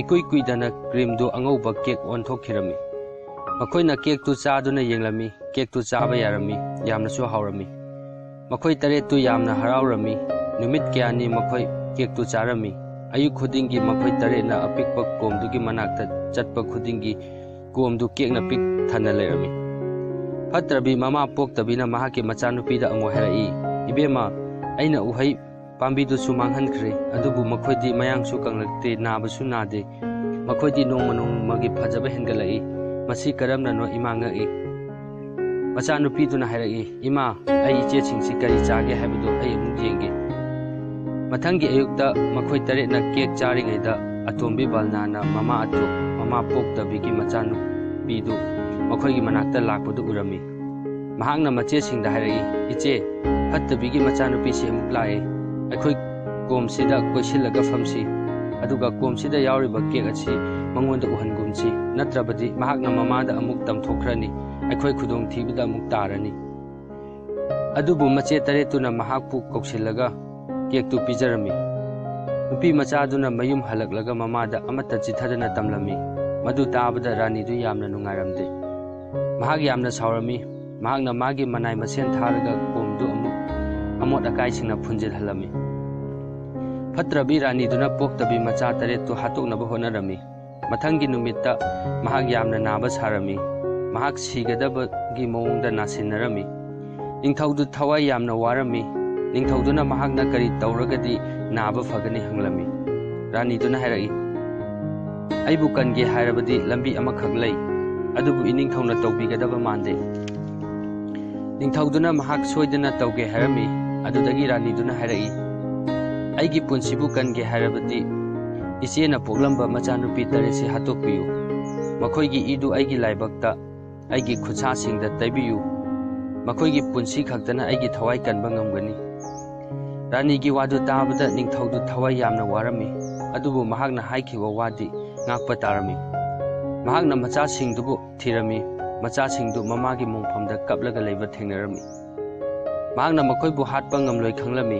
ꯏꯀꯨꯏ ꯀꯨꯏꯗꯅ ꯀ꯭ꯔꯤꯝꯗꯨ ꯑꯉꯧꯕ ꯀꯦꯛ ꯑꯣꯟꯊꯣꯛꯈꯤꯔꯝꯃꯤ꯫ ꯃꯈꯣꯏꯅ ꯀꯦꯛꯇꯨ ꯆꯥꯗꯨꯅ ꯌꯦꯡꯂꯝꯃꯤ꯫ ꯀꯦꯛꯇꯨ ꯆꯥꯕ ꯌꯥꯔꯝꯃꯤ꯫ ꯌꯥꯝꯅꯁꯨ ꯍꯥꯎꯔꯝꯃꯤ꯫ ꯃꯈꯣꯏ ꯇꯔꯦꯠꯇꯨ ꯌꯥꯝꯅ ꯍꯔꯥꯎꯔꯝꯃꯤ꯫ ꯅꯨꯃꯤꯠ ꯀꯌꯥꯅꯤ ꯃꯈꯣꯏ ꯀꯦꯛꯇꯨ ꯆꯥꯔꯝꯃꯤ꯫ ꯑꯌꯨꯛ ꯈꯨꯗꯤꯡꯒꯤ ꯃꯈꯣꯏ ꯇꯔꯦꯠꯅ ꯑꯄꯤꯛꯄ ꯀꯣꯝꯗꯨꯒꯤ ꯃꯅꯥꯛꯇ ꯆꯠꯄ ꯈꯨꯗꯤꯡꯒꯤ ꯀꯣꯝꯗꯨ ꯀꯦꯛꯅ ꯄꯤꯛ ꯊꯟꯅ ꯂꯩꯔꯝꯃꯤ꯫ ꯐꯠꯇ꯭ꯔꯕꯤ ꯃꯃꯥ ꯄꯣꯛꯇꯕꯤꯅ ꯃꯍꯥꯛꯀꯤ ꯃꯆꯥꯅꯨꯄꯤꯗ ꯑꯃꯨꯛ ꯍꯥꯏꯔꯛꯏ, "ꯏꯕꯦꯝꯃ, ꯑꯩꯅ ꯎꯍꯩ ꯄꯥꯝꯕꯤꯗꯨꯁꯨ ꯃꯥꯡꯍꯟꯈ꯭ꯔꯦ, ꯑꯗꯨꯕꯨ ꯃꯈꯣꯏꯗꯤ ꯃꯌꯥꯡꯁꯨ ꯀꯪꯂꯛꯇꯦ, ꯅꯥꯕꯁꯨ ꯅꯥꯗꯦ꯫ ꯃꯈꯣꯏꯗꯤ ꯅꯣꯡꯃ ꯅꯣꯡꯃꯒꯤ ꯐꯖꯕ ꯍꯦꯟꯒꯠꯂꯛꯏ꯫ ꯃꯁꯤ ꯀꯔꯝꯅꯅꯣ?" ꯏꯃꯥ ꯉꯛꯏ꯫ ꯃꯆꯥꯅꯨꯄꯤꯗꯨꯅ ꯍꯥꯏꯔꯛꯏ, "ꯏꯃꯥ, ꯑꯩ ꯏꯆꯦꯁꯤꯡꯁꯤ ꯀꯔꯤ ꯆꯥꯒꯦ ꯍꯥꯏꯕꯗꯨ ꯑꯩ ꯑꯃꯨꯛ ꯌꯦꯡꯒꯦ꯫" ꯃꯊꯪꯒꯤ ꯑꯌꯨꯛꯇ ꯃꯈꯣꯏ ꯇꯔꯦꯠꯅ ꯀꯦꯛ ꯆꯥꯔꯤꯉꯩꯗ ꯑꯇꯣꯝꯕꯤ ꯕꯜꯅꯥꯅ ꯃꯃꯥ ꯑꯇꯣ-, ꯃꯃꯥ ꯄꯣꯛꯇꯕꯤꯒꯤ ꯃꯆꯥꯅꯨꯄꯤꯗꯨ ꯃꯈꯣꯏꯒꯤ ꯃꯅꯥꯛꯇ ꯂꯥꯛꯄꯗꯨ ꯎꯔꯝꯃꯤ꯫ ꯃꯍꯥꯛꯅ ꯃꯆꯦꯁꯤꯡꯗ ꯍꯥꯏꯔꯛꯏ, "ꯏꯆꯦ, ꯐꯠꯇꯕꯤꯒꯤ ꯃꯆꯥꯅꯨꯄꯤꯁꯤ ꯑꯃꯨꯛ ꯂꯥꯛꯑꯦ꯫ ꯑꯩꯈꯣꯏ ꯀꯣꯝꯁꯤꯗ ꯀꯣꯏꯁꯤꯜꯂꯒ ꯐꯝꯁꯤ, ꯑꯗꯨꯒ ꯀꯣꯝꯁꯤꯗ ꯌꯥꯎꯔꯤꯕ ꯀꯦꯛ ꯑꯁꯤ ꯃꯉꯣꯟꯗ ꯎꯍꯟꯒꯨꯝꯁꯤ, ꯅꯠꯇ꯭ꯔꯕꯗꯤ ꯃꯍꯥꯛꯅ ꯃꯃꯥꯗ ꯑꯃꯨꯛ ꯇꯝꯊꯣꯛꯈ꯭ꯔꯅꯤ, ꯑꯩꯈꯣꯏ ꯈꯨꯗꯣꯡꯊꯤꯕꯗ ꯑꯃꯨꯛ ꯇꯥꯔꯅꯤ꯫" ꯑꯗꯨꯕꯨ ꯃꯆꯦ ꯇꯔꯦꯠꯇꯨꯅ ꯃꯍꯥꯛꯄꯨ ꯀꯧꯁꯤꯜꯂꯒ ꯀꯦꯛꯇꯨ ꯄꯤꯖꯔꯝꯃꯤ꯫ ꯅꯨꯄꯤ ꯃꯆꯥꯗꯨꯅ ꯃꯌꯨꯝ ꯍꯜꯂꯛꯂꯒ ꯃꯃꯥꯗ ꯑꯃꯠꯇ ꯆꯤꯠꯊꯗꯅ ꯇꯝꯂꯝꯃꯤ꯫ ꯃꯗꯨ ꯇꯥꯕꯗ ꯔꯥꯅꯤꯗꯨ ꯌꯥꯝꯅ ꯅꯨꯡꯉꯥꯏꯔꯝꯗꯦ꯫ ꯃꯍꯥꯛ ꯌꯥꯝꯅ ꯁꯥꯎꯔꯝꯃꯤ꯫ ꯃꯍꯥꯛꯅ ꯃꯥꯒꯤ ꯃꯅꯥꯏ ꯃꯁꯦꯟ ꯊꯥꯔꯒ ꯀꯣꯝꯗꯨ ꯑꯃꯨꯛ ꯑꯃꯣꯠ ꯑꯀꯥꯏꯁꯤꯡꯅ ꯐꯨꯟꯖꯤꯜꯍꯜꯂꯝꯃꯤ꯫ ꯐꯠꯇ꯭ꯔꯕꯤ ꯔꯥꯅꯤꯗꯨꯅ ꯄꯣꯛꯇꯕꯤ ꯃꯆꯥ ꯇꯔꯦꯠꯇꯨ ꯍꯥꯠꯇꯣꯛꯅꯕ ꯍꯣꯠꯅꯔꯝꯃꯤ꯫ ꯃꯊꯪꯒꯤ ꯅꯨꯃꯤꯠꯇ ꯃꯍꯥꯛ ꯌꯥꯝꯅ ꯅꯥꯕ ꯁꯥꯔꯝꯃꯤ꯫ ꯃꯍꯥꯛ ꯁꯤꯒꯗꯕꯒꯤ ꯃꯑꯣꯡꯗ ꯅꯥꯁꯤꯟꯅꯔꯝꯃꯤ꯫ ꯅꯤꯡꯊꯧꯗꯨ ꯊꯋꯥꯏ ꯌꯥꯝꯅ ꯋꯥꯔꯝꯃꯤ꯫ ꯅꯤꯡꯊꯧꯗꯨꯅ ꯃꯍꯥꯛꯅ ꯀꯔꯤ ꯇꯧꯔꯒꯗꯤ ꯅꯥꯕ ꯐꯒꯅꯤ ꯍꯪꯂꯝꯃꯤ꯫ ꯔꯥꯅꯤꯗꯨꯅ ꯍꯥꯏꯔꯛꯏ, "ꯑꯩꯕꯨ ꯀꯟꯒꯦ ꯍꯥꯏꯔꯕꯗꯤ ꯂꯝꯕꯤ ꯑꯃꯈꯛ ꯂꯩ, ꯑꯗꯨꯕꯨ ꯏꯅꯤꯡꯊꯧꯅ ꯇꯧꯕꯤꯒꯗꯕ ꯃꯥꯟꯗꯦ꯫" ꯅꯤꯡꯊꯧꯗꯨꯅ ꯃꯍꯥꯛ ꯁꯣꯏꯗꯅ ꯇꯧꯒꯦ ꯍꯥꯏꯔꯝꯃꯤ꯫ ꯑꯗꯨꯗꯒꯤ ꯔꯥꯅꯤꯗꯨꯅ ꯍꯥꯏꯔꯛꯏ, "ꯑꯩꯒꯤ ꯄꯨꯟꯁꯤꯕꯨ ꯀꯟꯒꯦ ꯍꯥꯏꯔꯕꯗꯤ ꯏꯆꯦꯅ ꯄꯣꯛꯂꯝꯕ ꯃꯆꯥꯅꯨꯄꯤ ꯇꯔꯦꯠꯁꯤ ꯍꯥꯠꯇꯣꯛꯄꯤꯌꯨ꯫ ꯃꯈꯣꯏꯒꯤ ꯏꯗꯨ ꯑꯩꯒꯤ ꯂꯥꯏꯕꯛꯇ, ꯑꯩꯒꯤ ꯈꯨꯠꯁꯥꯁꯤꯡꯗ ꯇꯩꯕꯤꯌꯨ꯫ ꯃꯈꯣꯏꯒꯤ ꯄꯨꯟꯁꯤ ꯈꯛꯇꯅ ꯑꯩꯒꯤ ꯊꯋꯥꯏ ꯀꯟꯕ ꯉꯝꯒꯅꯤ꯫" ꯔꯥꯅꯤꯒꯤ ꯋꯥꯗꯨ ꯇꯥꯕꯗ ꯅꯤꯡꯊꯧꯗꯨ ꯊꯋꯥꯏ ꯌꯥꯝꯅ ꯋꯥꯔꯝꯃꯤ, ꯑꯗꯨꯕꯨ ꯃꯍꯥꯛꯅ ꯍꯥꯏꯈꯤꯕ ꯋꯥꯗꯤ ꯉꯥꯛꯄ ꯇꯥꯔꯝꯃꯤ꯫ ꯃꯍꯥꯛꯅ ꯃꯆꯥꯁꯤꯡꯗꯨꯕꯨ ꯊꯤꯔꯝꯃꯤ꯫ ꯃꯆꯥꯁꯤꯡꯗꯨ ꯃꯃꯥꯒꯤ ꯃꯣꯡꯐꯝꯗ ꯀꯞꯂꯒ ꯂꯩꯕ ꯊꯦꯡꯅꯔꯝꯃꯤ꯫ ꯃꯍꯥꯛꯅ ꯃꯈꯣꯏꯕꯨ ꯍꯥꯠꯄ ꯉꯝꯂꯣꯏ ꯈꯪꯂꯝꯃꯤ꯫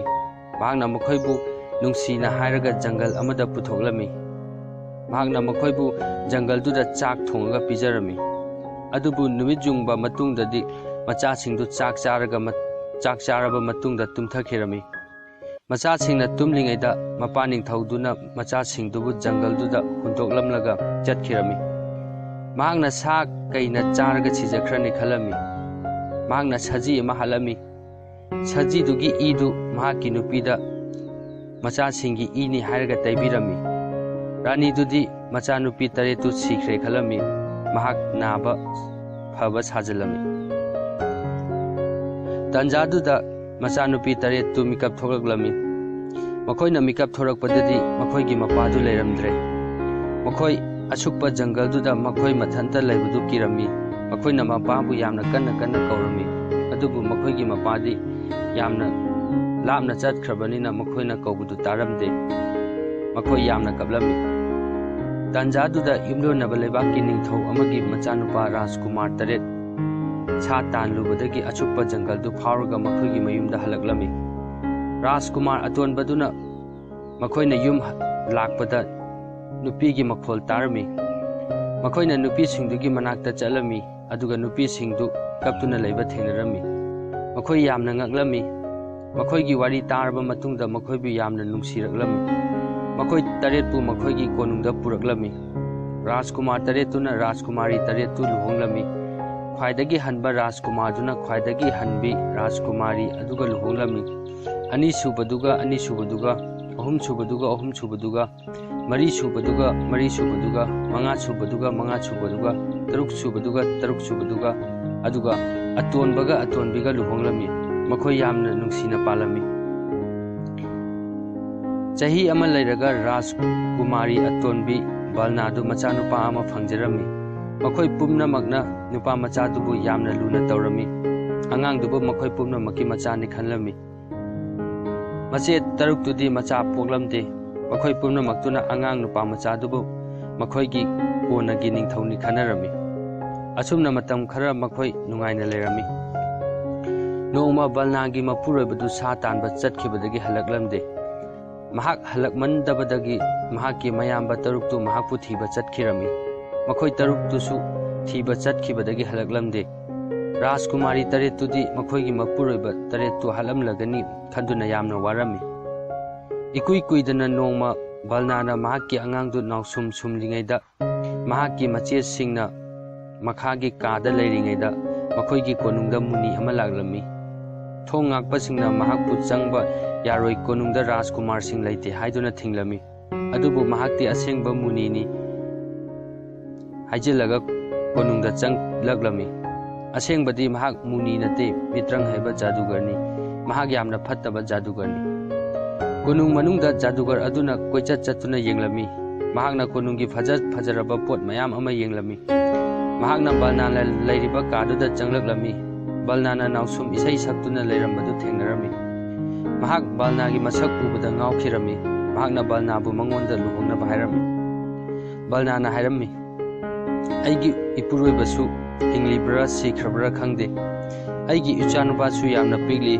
ꯃꯍꯥꯛꯅ ꯃꯈꯣꯏꯕꯨ ꯅꯨꯡꯁꯤꯅ ꯍꯥꯏꯔꯒ ꯖꯪꯒꯜ ꯑꯃꯗ ꯄꯨꯊꯣꯛꯂꯝꯃꯤ꯫ ꯃꯍꯥꯛꯅ ꯃꯈꯣꯏꯕꯨ ꯖꯪꯒꯜꯗꯨꯗ ꯆꯥꯛ ꯊꯣꯡꯉꯒ ꯄꯤꯖꯔꯝꯃꯤ꯫ ꯑꯗꯨꯕꯨ ꯅꯨꯃꯤꯠ ꯌꯨꯡꯕ ꯃꯇꯨꯡꯗꯗꯤ ꯃꯆꯥꯁꯤꯡꯗꯨ ꯆꯥꯛ ꯆꯥꯔꯒ ꯃ-, ꯆꯥꯛ ꯆꯥꯔꯕ ꯃꯇꯨꯡꯗ ꯇꯨꯝꯊꯈꯤꯔꯝꯃꯤ꯫ ꯃꯆꯥꯁꯤꯡꯅ ꯇꯨꯝꯂꯤꯉꯩꯗ ꯃꯄꯥ ꯅꯤꯡꯊꯧꯗꯨꯅ ꯃꯆꯥꯁꯤꯡꯗꯨꯕꯨ ꯖꯪꯒꯜꯗꯨꯗ ꯍꯨꯟꯗꯣꯛꯂꯝꯂꯒ ꯆꯠꯈꯤꯔꯝꯃꯤ꯫ ꯃꯍꯥꯛꯅ ꯁꯥ ꯀꯩꯅ ꯆꯥꯔꯒ ꯁꯤꯖꯈ꯭ꯔꯅꯤ ꯈꯜꯂꯝꯃꯤ꯫ ꯃꯍꯥꯛꯅ ꯁꯖꯤ ꯑꯃ ꯍꯥꯠꯂꯝꯃꯤ꯫ ꯁꯖꯤꯗꯨꯒꯤ ꯏꯗꯨ ꯃꯍꯥꯛꯀꯤ ꯅꯨꯄꯤꯗ ꯃꯆꯥꯁꯤꯡꯒꯤ ꯏꯅꯤ ꯍꯥꯏꯔꯒ ꯇꯩꯕꯤꯔꯝꯃꯤ꯫ ꯔꯥꯅꯤꯗꯨꯗꯤ ꯃꯆꯥꯅꯨꯄꯤ ꯇꯔꯦꯠꯇꯨ ꯁꯤꯈ꯭ꯔꯦ ꯈꯜꯂꯝꯃꯤ꯫ ꯃꯍꯥꯛ ꯅꯥꯕ ꯐꯕ ꯁꯥꯖꯤꯜꯂꯝꯃꯤ꯫ ꯇꯟꯖꯥꯗꯨꯗ ꯃꯆꯥꯅꯨꯄꯤ ꯇꯔꯦꯠꯇꯨ ꯃꯤꯀꯞ ꯊꯣꯛꯂꯛꯂꯝꯃꯤ꯫ ꯃꯈꯣꯏꯅ ꯃꯤꯀꯞ ꯊꯣꯔꯛꯄꯗꯗꯤ ꯃꯈꯣꯏꯒꯤ ꯃꯄꯥꯗꯨ ꯂꯩꯔꯝꯗ꯭ꯔꯦ꯫ ꯃꯈꯣꯏ ꯑꯁꯨꯛꯄ ꯖꯪꯒꯜꯗꯨꯗ ꯃꯈꯣꯏ ꯃꯊꯟꯇ ꯂꯩꯕꯗꯨ ꯀꯤꯔꯝꯃꯤ꯫ ꯃꯈꯣꯏꯅ ꯃꯄꯥꯕꯨ ꯌꯥꯝꯅ ꯀꯟꯅ ꯀꯟꯅ ꯀꯧꯔꯝꯃꯤ, ꯑꯗꯨꯕꯨ ꯃꯈꯣꯏꯒꯤ ꯃꯄꯥꯗꯤ ꯌꯥꯝꯅ ꯂꯥꯞꯅ ꯆꯠꯈ꯭ꯔꯕꯅꯤꯅ ꯃꯈꯣꯏꯅ ꯀꯧꯕꯗꯨ ꯇꯥꯔꯝꯗꯦ꯫ ꯃꯈꯣꯏ ꯌꯥꯝꯅ ꯀꯞꯂꯝꯃꯤ꯫ ꯇꯥꯟꯖꯥꯗꯨꯗ ꯌꯨꯝꯂꯣꯟꯅꯕ ꯂꯩꯕꯥꯛꯀꯤ ꯅꯤꯡꯊꯧ ꯑꯃꯒꯤ ꯃꯆꯥꯅꯨꯄꯥ ꯔꯥꯖꯀꯨꯃꯥꯔ ꯇꯔꯦꯠ ꯁꯥ ꯇꯥꯟꯂꯨꯕꯗꯒꯤ ꯑꯁꯨꯛꯄ ꯖꯪꯒꯜꯗꯨ ꯐꯥꯎꯔꯒ ꯃꯈꯣꯏꯒꯤ ꯃꯌꯨꯝꯗ ꯍꯜꯂꯛꯂꯝꯃꯤ꯫ ꯔꯥꯖꯀꯨꯃꯥꯔ ꯑꯇꯣꯟꯕꯗꯨꯅ ꯃꯈꯣꯏꯅ ꯌꯨꯝ ꯂꯥꯛꯄꯗ ꯅꯨꯄꯤꯒꯤ ꯃꯈꯣꯜ ꯇꯥꯔꯝꯃꯤ꯫ ꯃꯈꯣꯏꯅ ꯅꯨꯄꯤꯁꯤꯡꯗꯨꯒꯤ ꯃꯅꯥꯛꯇ ꯆꯠꯂꯝꯃꯤ, ꯑꯗꯨꯒ ꯅꯨꯄꯤꯁꯤꯡꯗꯨ ꯀꯞꯇꯨꯅ ꯂꯩꯕ ꯊꯦꯡꯅꯔꯝꯃꯤ꯫ ꯃꯈꯣꯏ ꯌꯥꯝꯅ ꯉꯛꯂꯝꯃꯤ꯫ ꯃꯈꯣꯏꯒꯤ ꯋꯥꯔꯤ ꯇꯥꯔꯕ ꯃꯇꯨꯡꯗ ꯃꯈꯣꯏꯕꯨ ꯌꯥꯝꯅ ꯅꯨꯡꯁꯤꯔꯛꯂꯝꯃꯤ꯫ ꯃꯈꯣꯏ ꯇꯔꯦꯠꯄꯨ ꯃꯈꯣꯏꯒꯤ ꯀꯣꯅꯨꯡꯗ ꯄꯨꯔꯛꯂꯝꯃꯤ꯫ ꯔꯥꯖꯀꯨꯃꯥꯔ ꯇꯔꯦꯠꯇꯨꯅ ꯔꯥꯖꯀꯨꯃꯥꯔꯤ ꯇꯔꯦꯠꯇꯨ ꯂꯨꯍꯣꯡꯂꯝꯃꯤ꯫ ꯈ꯭ꯋꯥꯏꯗꯒꯤ ꯍꯟꯕ ꯔꯥꯖꯀꯨꯃꯥꯔꯗꯨꯅ ꯈ꯭ꯋꯥꯏꯗꯒꯤ ꯍꯟꯕꯤ ꯔꯥꯖꯀꯨꯃꯥꯔꯤ ꯑꯗꯨꯒ ꯂꯨꯍꯣꯡꯂꯝꯃꯤ꯫ ꯑꯅꯤꯁꯨꯕꯗꯨꯒ ꯑꯅꯤꯁꯨꯕꯗꯨꯒ, ꯑꯍꯨꯝꯁꯨꯕꯗꯨꯒ ꯑꯍꯨꯝꯁꯨꯕꯗꯨꯒ, ꯃꯔꯤꯁꯨꯕꯗꯨꯒ ꯃꯔꯤꯁꯨꯕꯗꯨꯒ, ꯃꯉꯥꯁꯨꯕꯗꯨꯒ ꯃꯉꯥꯁꯨꯕꯗꯨꯒ, ꯇꯔꯨꯛꯁꯨꯕꯗꯨꯒ ꯇꯔꯨꯛꯁꯨꯕꯗꯨꯒ, ꯑꯗꯨꯒ ꯑꯇꯣꯟꯕꯒ ꯑꯇꯣꯟꯕꯤꯒ ꯂꯨꯍꯣꯡꯂꯝꯃꯤ꯫ ꯃꯈꯣꯏ ꯌꯥꯝꯅ ꯅꯨꯡꯁꯤꯅ ꯄꯥꯜꯂꯝꯃꯤ꯫ ꯆꯍꯤ ꯑꯃ ꯂꯩꯔꯒ ꯔꯥꯖꯀꯨꯃꯥꯔꯤ ꯑꯇꯣꯟꯕꯤ ꯕꯜꯅꯥꯗꯨ ꯃꯆꯥꯅꯨꯄꯥ ꯑꯃ ꯐꯪꯖꯔꯝꯃꯤ꯫ ꯃꯈꯣꯏ ꯄꯨꯝꯅꯃꯛꯅ ꯅꯨꯄꯥ ꯃꯆꯥꯗꯨꯕꯨ ꯌꯥꯝꯅ ꯂꯨꯅ ꯇꯧꯔꯝꯃꯤ꯫ ꯑꯉꯥꯡꯗꯨꯕꯨ ꯃꯈꯣꯏ ꯄꯨꯝꯅꯃꯛꯀꯤ ꯃꯆꯥꯅꯤ ꯈꯜꯂꯝꯃꯤ꯫ ꯃꯆꯦ ꯇꯔꯨꯛꯇꯨꯗꯤ ꯃꯆꯥ ꯄꯣꯛꯂꯝꯗꯦ꯫ ꯃꯈꯣꯏ ꯄꯨꯝꯅꯃꯛꯇꯨꯅ ꯑꯉꯥꯡ ꯅꯨꯄꯥ ꯃꯆꯥꯗꯨꯕꯨ ꯃꯈꯣꯏꯒꯤ ꯀꯣꯟꯅꯒꯤ ꯅꯤꯡꯊꯧꯅꯤ ꯈꯟꯅꯔꯝꯃꯤ꯫ ꯑꯁꯨꯝꯅ ꯃꯇꯝ ꯈꯔ ꯃꯈꯣꯏ ꯅꯨꯡꯉꯥꯏꯅ ꯂꯩꯔꯝꯃꯤ꯫ ꯅꯣꯡꯃ ꯕꯜꯅꯥꯒꯤ ꯃꯄꯨꯔꯣꯏꯕꯗꯨ ꯁꯥ ꯇꯥꯟꯕ ꯆꯠꯈꯤꯕꯗꯒꯤ ꯍꯜꯂꯛꯂꯝꯗꯦ꯫ ꯃꯍꯥꯛ ꯍꯜꯂꯛꯃꯟꯗꯕꯗꯒꯤ ꯃꯍꯥꯛꯀꯤ ꯃꯌꯥꯝꯕ ꯇꯔꯨꯛꯇꯨ ꯃꯍꯥꯛꯄꯨ ꯊꯤꯕ ꯆꯠꯈꯤꯔꯝꯃꯤ꯫ ꯃꯈꯣꯏ ꯇꯔꯨꯛꯇꯨꯁꯨ ꯊꯤꯕ ꯆꯠꯈꯤꯕꯗꯒꯤ ꯍꯜꯂꯛꯂꯝꯗꯦ꯫ ꯔꯥꯖꯀꯨꯃꯥꯔꯤ ꯇꯔꯦꯠꯇꯨꯗꯤ ꯃꯈꯣꯏꯒꯤ ꯃꯄꯨꯔꯣꯏꯕ ꯇꯔꯦꯠꯇꯨ ꯍꯥꯠꯂꯝꯂꯒꯅꯤ ꯈꯟꯗꯨꯅ ꯌꯥꯝꯅ ꯋꯥꯔꯝꯃꯤ꯫ ꯏꯀꯨꯏ ꯀꯨꯏꯗꯅ ꯅꯣꯡꯃ ꯕꯜꯅꯥꯅ ꯃꯍꯥꯛꯀꯤ ꯑꯉꯥꯡꯗꯨ ꯅꯥꯎꯁꯨꯝ ꯁꯨꯝꯂꯤꯉꯩꯗ ꯃꯍꯥꯛꯀꯤ ꯃꯆꯦꯁꯤꯡꯅ ꯃꯈꯥꯒꯤ ꯀꯥꯗ ꯂꯩꯔꯤꯉꯩꯗ ꯃꯈꯣꯏꯒꯤ ꯀꯣꯅꯨꯡꯗ ꯃꯨꯅꯤ ꯑꯃ ꯂꯥꯛꯂꯝꯃꯤ꯫ ꯊꯣꯡ ꯉꯥꯛꯄꯁꯤꯡꯅ ꯃꯍꯥꯛꯄꯨ ꯆꯪꯕ ꯌꯥꯔꯣꯏ, ꯀꯣꯅꯨꯡꯗ ꯔꯥꯖꯀꯨꯃꯥꯔꯁꯤꯡ ꯂꯩꯇꯦ ꯍꯥꯏꯗꯨꯅ ꯊꯤꯡꯂꯝꯃꯤ꯫ ꯑꯗꯨꯕꯨ ꯃꯍꯥꯛꯇꯤ ꯑꯁꯦꯡꯕ ꯃꯨꯅꯤꯅꯤ ꯍꯥꯏꯖꯤꯜꯂꯒ ꯀꯣꯅꯨꯡꯗ ꯆꯪꯂꯛꯂꯝꯃꯤ꯫ ꯑꯁꯦꯡꯕꯗꯤ ꯃꯍꯥꯛ ꯃꯨꯅꯤ ꯅꯠꯇꯦ, ꯃꯤꯇ꯭ꯔꯪ ꯍꯩꯕ ꯖꯥꯗꯨꯒꯔꯅꯤ꯫ ꯃꯍꯥꯛ ꯌꯥꯝꯅ ꯐꯠꯇꯕ ꯖꯥꯗꯨꯒꯔꯅꯤ꯫ ꯀꯣꯅꯨꯡ ꯃꯅꯨꯡꯗ ꯖꯥꯗꯨꯒꯔ ꯑꯗꯨꯅ ꯀꯣꯏꯆꯠ ꯆꯠꯇꯨꯅ ꯌꯦꯡꯂꯝꯃꯤ꯫ ꯃꯍꯥꯛꯅ ꯀꯣꯅꯨꯡꯒꯤ ꯐꯖ ꯐꯖꯔꯕ ꯄꯣꯠ ꯃꯌꯥꯝ ꯑꯃ ꯌꯦꯡꯂꯝꯃꯤ꯫ ꯃꯍꯥꯛꯅ ꯕꯜꯅꯥꯅ ꯂꯩꯔꯤꯕ ꯀꯥꯗꯨꯗ ꯆꯪꯂꯛꯂꯝꯃꯤ꯫ ꯕꯜꯅꯥꯅ ꯅꯥꯎꯁꯨꯝ ꯏꯁꯩ ꯁꯛꯇꯨꯅ ꯂꯩꯔꯝꯕꯗꯨ ꯊꯦꯡꯅꯔꯝꯃꯤ꯫ ꯃꯍꯥꯛ ꯕꯜꯅꯥꯒꯤ ꯃꯁꯛ ꯎꯕꯗ ꯉꯥꯎꯈꯤꯔꯝꯃꯤ꯫ ꯃꯍꯥꯛꯅ ꯕꯜꯅꯥꯕꯨ ꯃꯉꯣꯟꯗ ꯂꯨꯍꯣꯡꯅꯕ ꯍꯥꯏꯔꯝꯃꯤ꯫ ꯕꯜꯅꯥꯅ ꯍꯥꯏꯔꯝꯃꯤ, "ꯑꯩꯒꯤ ꯏꯄꯨꯔꯣꯏꯕꯁꯨ ꯍꯤꯡꯂꯤꯕ꯭ꯔꯥ ꯁꯤꯈ꯭ꯔꯕ꯭ꯔꯥ ꯈꯪꯗꯦ꯫ ꯑꯩꯒꯤ ꯏꯆꯥꯅꯨꯄꯥꯁꯨ ꯌꯥꯝꯅ ꯄꯤꯛꯂꯤ꯫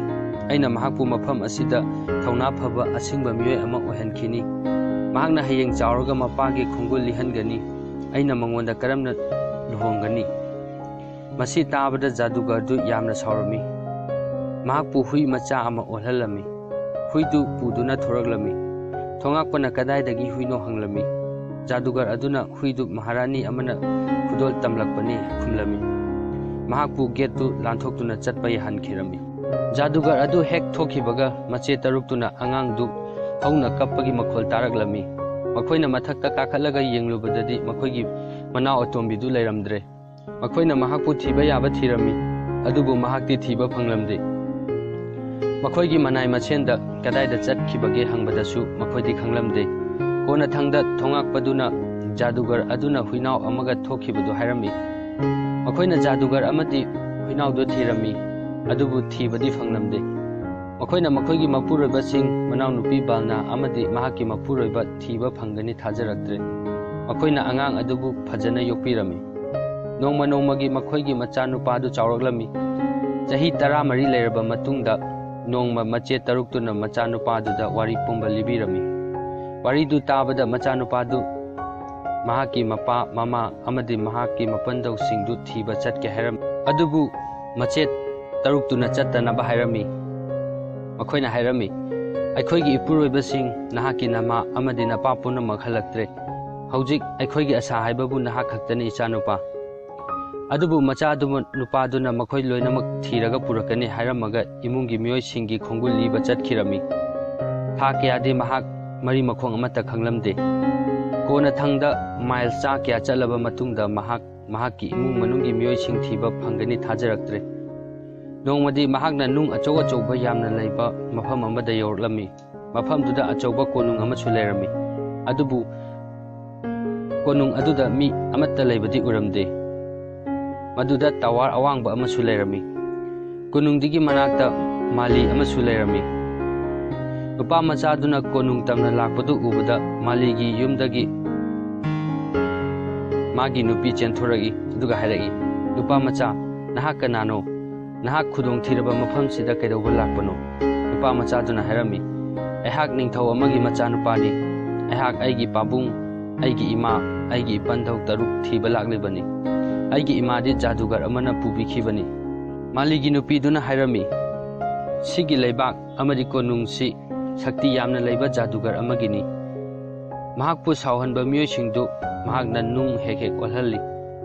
ꯑꯩꯅ ꯃꯍꯥꯛꯄꯨ ꯃꯐꯝ ꯑꯁꯤꯗ ꯊꯧꯅꯥ ꯐꯕ ꯑꯁꯤꯡꯕ ꯃꯤꯑꯣꯏ ꯑꯃ ꯑꯣꯏꯍꯟꯈꯤꯅꯤ꯫ ꯃꯍꯥꯛꯅ ꯍꯌꯦꯡ ꯆꯥꯎꯔꯒ ꯃꯄꯥꯒꯤ ꯈꯣꯡꯒꯨꯜ ꯂꯤꯍꯟꯒꯅꯤ꯫ ꯑꯩꯅ ꯃꯉꯣꯟꯗ ꯀꯔꯝꯅ ꯂꯨꯍꯣꯡꯒꯅꯤ?" ꯃꯁꯤ ꯇꯥꯕꯗ ꯖꯥꯗꯨꯒꯔꯗꯨ ꯌꯥꯝꯅ ꯁꯥꯎꯔꯝꯃꯤ꯫ ꯃꯍꯥꯛꯄꯨ ꯍꯨꯏ ꯃꯆꯥ ꯑꯃ ꯑꯣꯜꯍꯜꯂꯝꯃꯤ꯫ ꯍꯨꯏꯗꯨ ꯄꯨꯗꯨꯅ ꯊꯣꯔꯛꯂꯝꯃꯤ꯫ ꯊꯣꯉꯥꯛꯄꯅ ꯀꯗꯥꯏꯗꯒꯤ ꯍꯨꯏꯅꯣ ꯍꯪꯂꯝꯃꯤ꯫ ꯖꯥꯗꯨꯒꯔ ꯑꯗꯨꯅ ꯍꯨꯏꯗꯨ ꯃꯍꯥꯔꯥꯅꯤ ꯑꯃꯅ ꯈꯨꯗꯣꯜ ꯇꯝꯂꯛꯄꯅꯤ ꯈꯨꯝꯂꯝꯃꯤ꯫ ꯃꯍꯥꯛꯄꯨ ꯒꯦꯠꯇꯨ ꯂꯥꯟꯊꯣꯛꯇꯨꯅ ꯆꯠꯄ ꯌꯥꯍꯟꯈꯤꯔꯝꯃꯤ꯫ ꯖꯥꯗꯨꯒꯔ ꯑꯗꯨ ꯍꯦꯛ ꯊꯣꯛꯈꯤꯕꯒ ꯃꯆꯦ ꯇꯔꯨꯛꯇꯨꯅ ꯑꯉꯥꯡꯗꯨ ꯍꯧꯅ ꯀꯞꯄꯒꯤ ꯃꯈꯣꯜ ꯇꯥꯔꯛꯂꯝꯃꯤ꯫ ꯃꯈꯣꯏꯅ ꯃꯊꯛꯇ ꯀꯥꯈꯠꯂꯒ ꯌꯦꯡꯂꯨꯕꯗꯗꯤ ꯃꯈꯣꯏꯒꯤ ꯃꯅꯥꯎ ꯑꯇꯣꯝꯕꯤꯗꯨ ꯂꯩꯔꯝꯗ꯭ꯔꯦ꯫ ꯃꯈꯣꯏꯅ ꯃꯍꯥꯛꯄꯨ ꯊꯤꯕ ꯌꯥꯕ ꯊꯤꯔꯝꯃꯤ, ꯑꯗꯨꯕꯨ ꯃꯍꯥꯛꯇꯤ ꯊꯤꯕ ꯐꯪꯂꯝꯗꯦ꯫ ꯃꯈꯣꯏꯒꯤ ꯃꯅꯥꯏ ꯃꯁꯦꯟꯗ ꯀꯗꯥꯏꯗ ꯆꯠꯈꯤꯕꯒꯦ ꯍꯪꯕꯗꯁꯨ ꯃꯈꯣꯏꯗꯤ ꯈꯪꯂꯝꯗꯦ꯫ ꯀꯣꯟꯅꯊꯪꯗ ꯊꯣꯉꯥꯛꯄꯗꯨꯅ ꯖꯥꯗꯨꯒꯔ ꯑꯗꯨꯅ ꯍꯨꯏꯅꯥꯎ ꯑꯃꯒ ꯊꯣꯛꯈꯤꯕꯗꯨ ꯍꯥꯏꯔꯝꯃꯤ꯫ ꯃꯈꯣꯏꯅ ꯖꯥꯗꯨꯒꯔ ꯑꯃꯗꯤ ꯍꯨꯏꯅꯥꯎꯗꯨ ꯊꯤꯔꯝꯃꯤ, ꯑꯗꯨꯕꯨ ꯊꯤꯕꯗꯤ ꯐꯪꯂꯝꯗꯦ꯫ ꯃꯈꯣꯏꯅ ꯃꯈꯣꯏꯒꯤ ꯃꯄꯨꯔꯣꯏꯕꯁꯤꯡ, ꯃꯅꯥꯎꯅꯨꯄꯤ ꯕꯥꯜꯅꯥ ꯑꯃꯗꯤ ꯃꯍꯥꯛꯀꯤ ꯃꯄꯨꯔꯣꯏꯕ ꯊꯤꯕ ꯐꯪꯒꯅꯤ ꯊꯥꯖꯔꯛꯇ꯭ꯔꯦ꯫ ꯃꯈꯣꯏꯅ ꯑꯉꯥꯡ ꯑꯗꯨꯕꯨ ꯐꯖꯅ ꯌꯣꯛꯄꯤꯔꯝꯃꯤ꯫ ꯅꯣꯡꯃ ꯅꯣꯡꯃꯒꯤ ꯃꯈꯣꯏꯒꯤ ꯃꯆꯥꯅꯨꯄꯥꯗꯨ ꯆꯥꯎꯔꯛꯂꯝꯃꯤ꯫ ꯆꯍꯤ ꯇꯔꯥꯃꯔꯤ ꯂꯩꯔꯕ ꯃꯇꯨꯡꯗ ꯅꯣꯡꯃ ꯃꯆꯦ ꯇꯔꯨꯛꯇꯨꯅ ꯃꯆꯥꯅꯨꯄꯥꯗꯨꯗ ꯋꯥꯔꯤ ꯄꯨꯝꯕ ꯂꯤꯕꯤꯔꯝꯃꯤ꯫ ꯋꯥꯔꯤꯗꯨ ꯇꯥꯕꯗ ꯃꯆꯥꯅꯨꯄꯥꯗꯨ ꯃꯍꯥꯛꯀꯤ ꯃꯄꯥ, ꯃꯃꯥ ꯑꯃꯗꯤ ꯃꯍꯥꯛꯀꯤ ꯃꯄꯟꯗꯧꯁꯤꯡꯗꯨ ꯊꯤꯕ ꯆꯠꯀꯦ ꯍꯥꯏꯔꯝꯃꯤ꯫ ꯑꯗꯨꯕꯨ ꯃꯆꯦ ꯇꯔꯨꯛꯇꯨꯅ ꯆꯠꯇꯅꯕ ꯍꯥꯏꯔꯝꯃꯤ꯫ ꯃꯈꯣꯏꯅ ꯍꯥꯏꯔꯝꯃꯤ, "ꯑꯩꯈꯣꯏꯒꯤ ꯏꯄꯨꯔꯣꯏꯕꯁꯤꯡ, ꯅꯍꯥꯛꯀꯤ ꯅꯃꯥ ꯑꯃꯗꯤ ꯅꯄꯥ ꯄꯨꯝꯅꯃꯛ ꯍꯜꯂꯛꯇ꯭ꯔꯦ꯫ ꯍꯧꯖꯤꯛ ꯑꯩꯈꯣꯏꯒꯤ ꯑꯁꯥ ꯍꯥꯏꯕꯕꯨ ꯅꯍꯥꯛ ꯈꯛꯇꯅꯤ, ꯏꯆꯥꯅꯨꯄꯥ꯫" ꯑꯗꯨꯕꯨ ꯃꯆꯥꯗꯨ ꯅꯨꯄꯥꯗꯨꯅ ꯃꯈꯣꯏ ꯂꯣꯏꯅꯃꯛ ꯊꯤꯔꯒ ꯄꯨꯔꯛꯀꯅꯤ ꯍꯥꯏꯔꯝꯃꯒ ꯏꯃꯨꯡꯒꯤ ꯃꯤꯑꯣꯏꯁꯤꯡꯒꯤ ꯈꯣꯡꯒꯨꯜ ꯂꯤꯕ ꯆꯠꯈꯤꯔꯝꯃꯤ꯫ ꯊꯥ ꯀꯌꯥꯗꯤ ꯃꯍꯥꯛ ꯃꯔꯤ ꯃꯈꯣꯡ ꯑꯃꯠꯇ ꯈꯪꯂꯝꯗꯦ꯫ ꯀꯣꯟꯅꯊꯪꯗ ꯃꯥꯏꯜ ꯆꯥ ꯀꯌꯥ ꯆꯠꯂꯕ ꯃꯇꯨꯡꯗ ꯃꯍꯥꯛ ꯃꯍꯥꯛꯀꯤ ꯏꯃꯨꯡ ꯃꯅꯨꯡꯒꯤ ꯃꯤꯑꯣꯏꯁꯤꯡ ꯊꯤꯕ ꯐꯪꯒꯅꯤ ꯊꯥꯖꯔꯛꯇ꯭ꯔꯦ꯫ ꯅꯣꯡꯃꯗꯤ ꯃꯍꯥꯛꯅ ꯅꯨꯡ ꯑꯆꯧ ꯑꯆꯧꯕ ꯌꯥꯝꯅ ꯂꯩꯕ ꯃꯐꯝ ꯑꯃꯗ ꯌꯧꯔꯛꯂꯝꯃꯤ꯫ ꯃꯐꯝꯗꯨꯗ ꯑꯆꯧꯕ ꯀꯣꯅꯨꯡ ꯑꯃꯁꯨ ꯂꯩꯔꯝꯃꯤ꯫ ꯑꯗꯨꯕꯨ ꯀꯣꯅꯨꯡ ꯑꯗꯨꯗ ꯃꯤ ꯑꯃꯠꯇ ꯂꯩꯕꯗꯤ ꯎꯔꯝꯗꯦ꯫ ꯃꯗꯨꯗ ꯇꯋꯥꯔ ꯑꯋꯥꯡꯕ ꯑꯃꯁꯨ ꯂꯩꯔꯝꯃꯤ꯫ ꯀꯣꯅꯨꯡꯗꯨꯒꯤ ꯃꯅꯥꯛꯇ ꯃꯥꯂꯤ ꯑꯃꯁꯨ ꯂꯩꯔꯝꯃꯤ꯫ ꯅꯨꯄꯥ ꯃꯆꯥꯗꯨꯅ ꯀꯣꯅꯨꯡ ꯇꯝꯅ ꯂꯥꯛꯄꯗꯨ ꯎꯕꯗ ꯃꯥꯂꯤꯒꯤ ꯌꯨꯝꯗꯒꯤ ꯃꯥꯒꯤ ꯅꯨꯄꯤ ꯆꯦꯟꯊꯣꯔꯛꯏ, ꯑꯗꯨꯒ ꯍꯥꯏꯔꯛꯏ, "ꯅꯨꯄꯥ ꯃꯆꯥ, ꯅꯍꯥꯛ ꯀꯅꯥꯅꯣ? ꯅꯍꯥꯛ ꯈꯨꯗꯣꯡ ꯊꯤꯔꯕ ꯃꯐꯝꯁꯤꯗ ꯀꯩꯗꯧꯕ ꯂꯥꯛꯄꯅꯣ?" ꯅꯨꯄꯥ ꯃꯆꯥꯗꯨꯅ ꯍꯥꯏꯔꯝꯃꯤ, "ꯑꯩꯍꯥꯛ ꯅꯤꯡꯊꯧ ꯑꯃꯒꯤ ꯃꯆꯥꯅꯨꯄꯥꯅꯤ꯫ ꯑꯩꯍꯥꯛ ꯑꯩꯒꯤ ꯄꯥꯕꯨꯡ, ꯑꯩꯒꯤ ꯏꯃꯥ, ꯑꯩꯒꯤ ꯏꯄꯟꯊꯧ ꯇꯔꯨꯛ ꯊꯤꯕ ꯂꯥꯛꯂꯤꯕꯅꯤ꯫ ꯑꯩꯒꯤ ꯏꯃꯥꯗꯤ ꯖꯥꯗꯨꯒꯔ ꯑꯃꯅ ꯄꯨꯕꯤꯈꯤꯕꯅꯤ꯫" ꯃꯥꯂꯤꯒꯤ ꯅꯨꯄꯤꯗꯨꯅ ꯍꯥꯏꯔꯝꯃꯤ, "ꯁꯤꯒꯤ ꯂꯩꯕꯥꯛ ꯑꯃꯗꯤ ꯀꯣꯅꯨꯡꯁꯤ ꯁꯛꯇꯤ ꯌꯥꯝꯅ ꯂꯩꯕ ꯖꯥꯗꯨꯒꯔ ꯑꯃꯒꯤꯅꯤ꯫ ꯃꯍꯥꯛꯄꯨ ꯁꯥꯎꯍꯟꯕ ꯃꯤꯑꯣꯏꯁꯤꯡꯗꯨ ꯃꯍꯥꯛꯅ ꯅꯨꯡ ꯍꯦꯛ ꯍꯦꯛ ꯑꯣꯜꯍꯜꯂꯤ꯫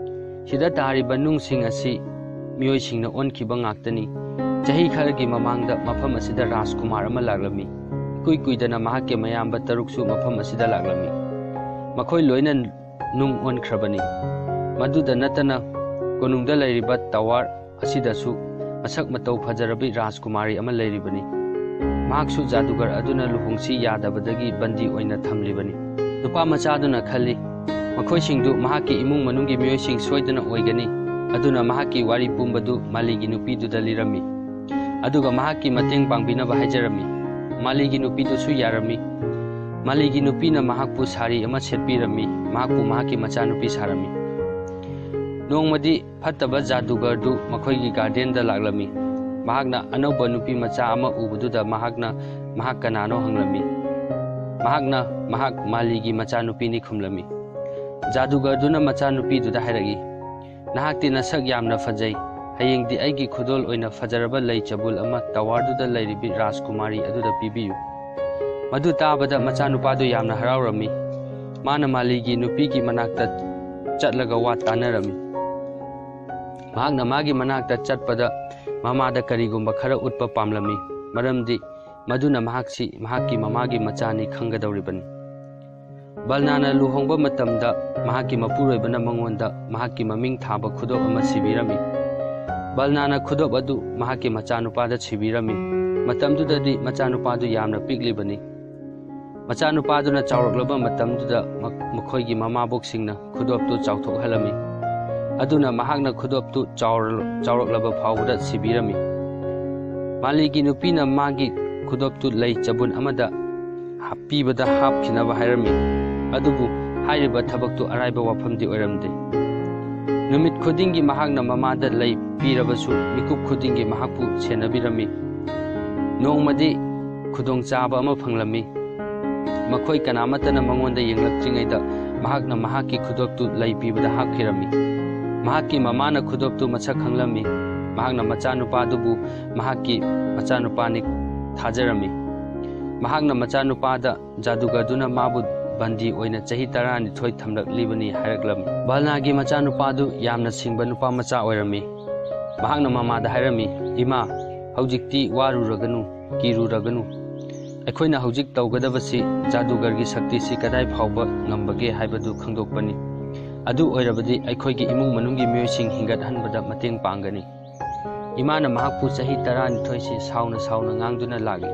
ꯁꯤꯗ ꯇꯥꯔꯤꯕ ꯅꯨꯡꯁꯤꯡ ꯑꯁꯤ ꯃꯤꯑꯣꯏꯁꯤꯡꯅ ꯑꯣꯟꯈꯤꯕ ꯉꯥꯛꯇꯅꯤ꯫ ꯆꯍꯤ ꯈꯔꯒꯤ ꯃꯃꯥꯡꯗ ꯃꯐꯝ ꯑꯁꯤꯗ ꯔꯥꯖꯀꯨꯃꯥꯔ ꯑꯃ ꯂꯥꯛꯂꯝꯃꯤ꯫ ꯏꯀꯨꯏ ꯀꯨꯏꯗꯅ ꯃꯍꯥꯛꯀꯤ ꯃꯌꯥꯝꯕ ꯇꯔꯨꯛꯁꯨ ꯃꯐꯝ ꯑꯁꯤꯗ ꯂꯥꯛꯂꯝꯃꯤ꯫ ꯃꯈꯣꯏ ꯂꯣꯏꯅ ꯅꯨꯡ ꯑꯣꯟꯈ꯭ꯔꯕꯅꯤ꯫ ꯃꯗꯨꯗ ꯅꯠꯇꯅ ꯀꯣꯅꯨꯡꯗ ꯂꯩꯔꯤꯕ ꯇꯋꯥꯔ ꯑꯁꯤꯗꯁꯨ ꯃꯁꯛ ꯃꯇꯧ ꯐꯖꯔꯕꯤ ꯔꯥꯖꯀꯨꯃꯥꯔꯤ ꯑꯃ ꯂꯩꯔꯤꯕꯅꯤ꯫ ꯃꯍꯥꯛꯁꯨ ꯖꯥꯗꯨꯒꯔ ꯑꯗꯨꯅ ꯂꯨꯍꯣꯡꯁꯤ ꯌꯥꯗꯕꯗꯒꯤ ꯕꯟꯗꯤ ꯑꯣꯏꯅ ꯊꯝꯂꯤꯕꯅꯤ꯫" ꯅꯨꯄꯥ ꯃꯆꯥꯗꯨꯅ ꯈꯜꯂꯤ, "ꯃꯈꯣꯏꯁꯤꯡꯗꯨ ꯃꯍꯥꯛꯀꯤ ꯏꯃꯨꯡ ꯃꯅꯨꯡꯒꯤ ꯃꯤꯑꯣꯏꯁꯤꯡ ꯁꯣꯏꯗꯅ ꯑꯣꯏꯒꯅꯤ꯫" ꯑꯗꯨꯅ ꯃꯍꯥꯛꯀꯤ ꯋꯥꯔꯤ ꯄꯨꯝꯕꯗꯨ ꯃꯥꯂꯤꯒꯤ ꯅꯨꯄꯤꯗꯨꯗ ꯂꯤꯔꯝꯃꯤ꯫ ꯑꯗꯨꯒ ꯃꯍꯥꯛꯀꯤ ꯃꯇꯦꯡ ꯄꯥꯡꯕꯤꯅꯕ ꯍꯥꯏꯖꯔꯝꯃꯤ꯫ ꯃꯥꯂꯤꯒꯤ ꯅꯨꯄꯤꯗꯨꯁꯨ ꯌꯥꯔꯝꯃꯤ꯫ ꯃꯥꯂꯤꯒꯤ ꯅꯨꯄꯤꯅ ꯃꯍꯥꯛꯄꯨ ꯁꯥꯔꯤ ꯑꯃ ꯁꯦꯠꯄꯤꯔꯝꯃꯤ, ꯃꯍꯥꯛꯄꯨ ꯃꯍꯥꯛꯀꯤ ꯃꯆꯥꯅꯨꯄꯤ ꯁꯥꯔꯝꯃꯤ꯫ ꯅꯣꯡꯃꯗꯤ ꯐꯠꯇꯕ ꯖꯥꯗꯨꯒꯔꯗꯨ ꯃꯈꯣꯏꯒꯤ ꯒꯥꯔꯗꯦꯟꯗ ꯂꯥꯛꯂꯝꯃꯤ꯫ ꯃꯍꯥꯛꯅ ꯑꯅꯧꯕ ꯅꯨꯄꯤ ꯃꯆꯥ ꯑꯃ ꯎꯕꯗꯨꯗ ꯃꯍꯥꯛꯅ ꯃꯍꯥꯛ ꯀꯅꯥꯅꯣ ꯍꯪꯂꯝꯃꯤ꯫ ꯃꯍꯥꯛꯅ ꯃꯍꯥꯛ ꯃꯥꯂꯤꯒꯤ ꯃꯆꯥꯅꯨꯄꯤꯅꯤ ꯈꯨꯝꯂꯝꯃꯤ꯫ ꯖꯥꯗꯨꯒꯔꯗꯨꯅ ꯃꯆꯥꯅꯨꯄꯤꯗꯨꯗ ꯍꯥꯏꯔꯛꯏ, "ꯅꯍꯥꯛꯇꯤ ꯅꯁꯛ ꯌꯥꯝꯅ ꯐꯖꯩ꯫ ꯍꯌꯦꯡꯗꯤ ꯑꯩꯒꯤ ꯈꯨꯗꯣꯜ ꯑꯣꯏꯅ ꯐꯖꯔꯕ ꯂꯩ ꯆꯕꯨꯜ ꯑꯃ ꯇꯋꯥꯔꯗꯨꯗ ꯂꯩꯔꯤꯕꯤ ꯔꯥꯖꯀꯨꯃꯥꯔꯤ ꯑꯗꯨꯗ ꯄꯤꯕꯤꯌꯨ꯫" ꯃꯗꯨ ꯇꯥꯕꯗ ꯃꯆꯥꯅꯨꯄꯥꯗꯨ ꯌꯥꯝꯅ ꯍꯔꯥꯎꯔꯝꯃꯤ꯫ ꯃꯥꯅ ꯃꯥꯂꯤꯒꯤ ꯅꯨꯄꯤꯒꯤ ꯃꯅꯥꯛꯇ ꯆꯠꯂꯒ ꯋꯥ ꯇꯥꯅꯔꯝꯃꯤ꯫ ꯃꯍꯥꯛꯅ ꯃꯥꯒꯤ ꯃꯅꯥꯛꯇ ꯆꯠꯄꯗ ꯃꯃꯥꯗ ꯀꯔꯤꯒꯨꯝꯕ ꯈꯔ ꯎꯠꯄ ꯄꯥꯝꯂꯝꯃꯤ, ꯃꯔꯝꯗꯤ ꯃꯗꯨꯅ ꯃꯍꯥꯛꯁꯤ ꯃꯍꯥꯛꯀꯤ ꯃꯃꯥꯒꯤ ꯃꯆꯥꯅꯤ ꯈꯪꯒꯗꯧꯔꯤꯕꯅꯤ꯫ ꯕꯜꯅꯥꯅ ꯂꯨꯍꯣꯡꯕ ꯃꯇꯝꯗ ꯃꯍꯥꯛꯀꯤ ꯃꯄꯨꯔꯣꯏꯕꯅ ꯃꯉꯣꯟꯗ ꯃꯍꯥꯛꯀꯤ ꯃꯃꯤꯡ ꯊꯥꯕ ꯈꯨꯗꯣꯞ ꯑꯃ ꯁꯤꯕꯤꯔꯝꯃꯤ꯫ ꯕꯜꯅꯥꯅ ꯈꯨꯗꯣꯞ ꯑꯗꯨ ꯃꯍꯥꯛꯀꯤ ꯃꯆꯥꯅꯨꯄꯥꯗ ꯁꯤꯕꯤꯔꯝꯃꯤ꯫ ꯃꯇꯝꯗꯨꯗꯗꯤ ꯃꯆꯥꯅꯨꯄꯥꯗꯨ ꯌꯥꯝꯅ ꯄꯤꯛꯂꯤꯕꯅꯤ꯫ ꯃꯆꯥꯅꯨꯄꯥꯗꯨꯅ ꯆꯥꯎꯔꯛꯂꯕ ꯃꯇꯝꯗꯨꯗ ꯃ-, ꯃꯈꯣꯏꯒꯤ ꯃꯃꯥꯕꯣꯛꯁꯤꯡꯅ ꯈꯨꯗꯣꯞꯇꯨ ꯆꯥꯎꯊꯣꯛꯍꯜꯂꯝꯃꯤ꯫ ꯑꯗꯨꯅ ꯃꯍꯥꯛꯅ ꯈꯨꯗꯣꯞꯇꯨ ꯆꯥꯎꯔ-, ꯆꯥꯎꯔꯛꯂꯕ ꯐꯥꯎꯕꯗ ꯁꯤꯕꯤꯔꯝꯃꯤ꯫ ꯃꯥꯂꯤꯒꯤ ꯅꯨꯄꯤꯅ ꯃꯥꯒꯤ ꯈꯨꯗꯣꯞꯇꯨ ꯂꯩ ꯆꯕꯨꯟ ꯑꯃꯗ ꯍꯥꯞ-, ꯄꯤꯕꯗ ꯍꯥꯞꯈꯤꯅꯕ ꯍꯥꯏꯔꯝꯃꯤ꯫ ꯑꯗꯨꯕꯨ ꯍꯥꯏꯔꯤꯕ ꯊꯕꯛꯇꯨ ꯑꯔꯥꯏꯕ ꯋꯥꯐꯝꯗꯤ ꯑꯣꯏꯔꯝꯗꯦ꯫ ꯅꯨꯃꯤꯠ ꯈꯨꯗꯤꯡꯒꯤ ꯃꯍꯥꯛꯅ ꯃꯃꯥꯗ ꯂꯩ ꯄꯤꯔꯕꯁꯨ ꯃꯤꯀꯨꯞ ꯈꯨꯗꯤꯡꯒꯤ ꯃꯍꯥꯛꯄꯨ ꯁꯦꯟꯅꯕꯤꯔꯝꯃꯤ꯫ ꯅꯣꯡꯃꯗꯤ ꯈꯨꯗꯣꯡꯆꯥꯕ ꯑꯃ ꯐꯪꯂꯝꯃꯤ꯫ ꯃꯈꯣꯏ ꯀꯅꯥꯃꯠꯇꯅ ꯃꯉꯣꯟꯗ ꯌꯦꯡꯂꯛꯇ꯭ꯔꯤꯉꯩꯗ ꯃꯍꯥꯛꯅ ꯃꯍꯥꯛꯀꯤ ꯈꯨꯗꯣꯞꯇꯨ ꯂꯩ ꯄꯤꯕꯗ ꯍꯥꯞꯈꯤꯔꯝꯃꯤ꯫ ꯃꯍꯥꯛꯀꯤ ꯃꯃꯥꯅ ꯈꯨꯗꯣꯞꯇꯨ ꯃꯁꯛ ꯈꯪꯂꯝꯃꯤ꯫ ꯃꯍꯥꯛꯅ ꯃꯆꯥꯅꯨꯄꯥꯗꯨꯕꯨ ꯃꯍꯥꯛꯀꯤ ꯃꯆꯥꯅꯨꯄꯥꯅꯤ ꯊꯥꯖꯔꯝꯃꯤ꯫ ꯃꯍꯥꯛꯅ ꯃꯆꯥꯅꯨꯄꯥꯗ ꯖꯥꯗꯨꯒꯔꯗꯨꯅ ꯃꯥꯕꯨ ꯕꯟꯗꯤ ꯑꯣꯏꯅ ꯆꯍꯤ ꯇꯔꯥꯅꯤꯊꯣꯏ ꯊꯝꯂꯛꯂꯤꯕꯅꯤ ꯍꯥꯏꯔꯛꯂꯝꯃꯤ꯫ ꯕꯜꯅꯥꯒꯤ ꯃꯆꯥꯅꯨꯄꯥꯗꯨ ꯌꯥꯝꯅ ꯁꯤꯡꯕ ꯅꯨꯄꯥ ꯃꯆꯥ ꯑꯣꯏꯔꯝꯃꯤ꯫ ꯃꯍꯥꯛꯅ ꯃꯃꯥꯗ ꯍꯥꯏꯔꯝꯃꯤ, "ꯏꯃꯥ, ꯍꯧꯖꯤꯛꯇꯤ ꯋꯥꯔꯨꯔꯒꯅꯨ, ꯀꯤꯔꯨꯔꯒꯅꯨ꯫ ꯑꯩꯈꯣꯏꯅ ꯍꯧꯖꯤꯛ ꯇꯧꯒꯗꯕꯁꯤ ꯖꯥꯗꯨꯒꯔꯒꯤ ꯁꯛꯇꯤꯁꯤ ꯀꯗꯥꯏ ꯐꯥꯎꯕ ꯉꯝꯕꯒꯦ ꯍꯥꯏꯕꯗꯨ ꯈꯪꯗꯣꯛꯄꯅꯤ꯫ ꯑꯗꯨ ꯑꯣꯏꯔꯕꯗꯤ ꯑꯩꯈꯣꯏꯒꯤ ꯏꯃꯨꯡ ꯃꯅꯨꯡꯒꯤ ꯃꯤꯑꯣꯏꯁꯤꯡ ꯍꯤꯡꯒꯠꯍꯟꯕꯗ ꯃꯇꯦꯡ ꯄꯥꯡꯒꯅꯤ꯫" ꯏꯃꯥꯅ ꯃꯍꯥꯛꯄꯨ ꯆꯍꯤ ꯇꯔꯥꯅꯤꯊꯣꯏꯁꯤ ꯁꯥꯎꯅ ꯁꯥꯎꯅ ꯉꯥꯡꯗꯨꯅ ꯂꯥꯛꯂꯤ꯫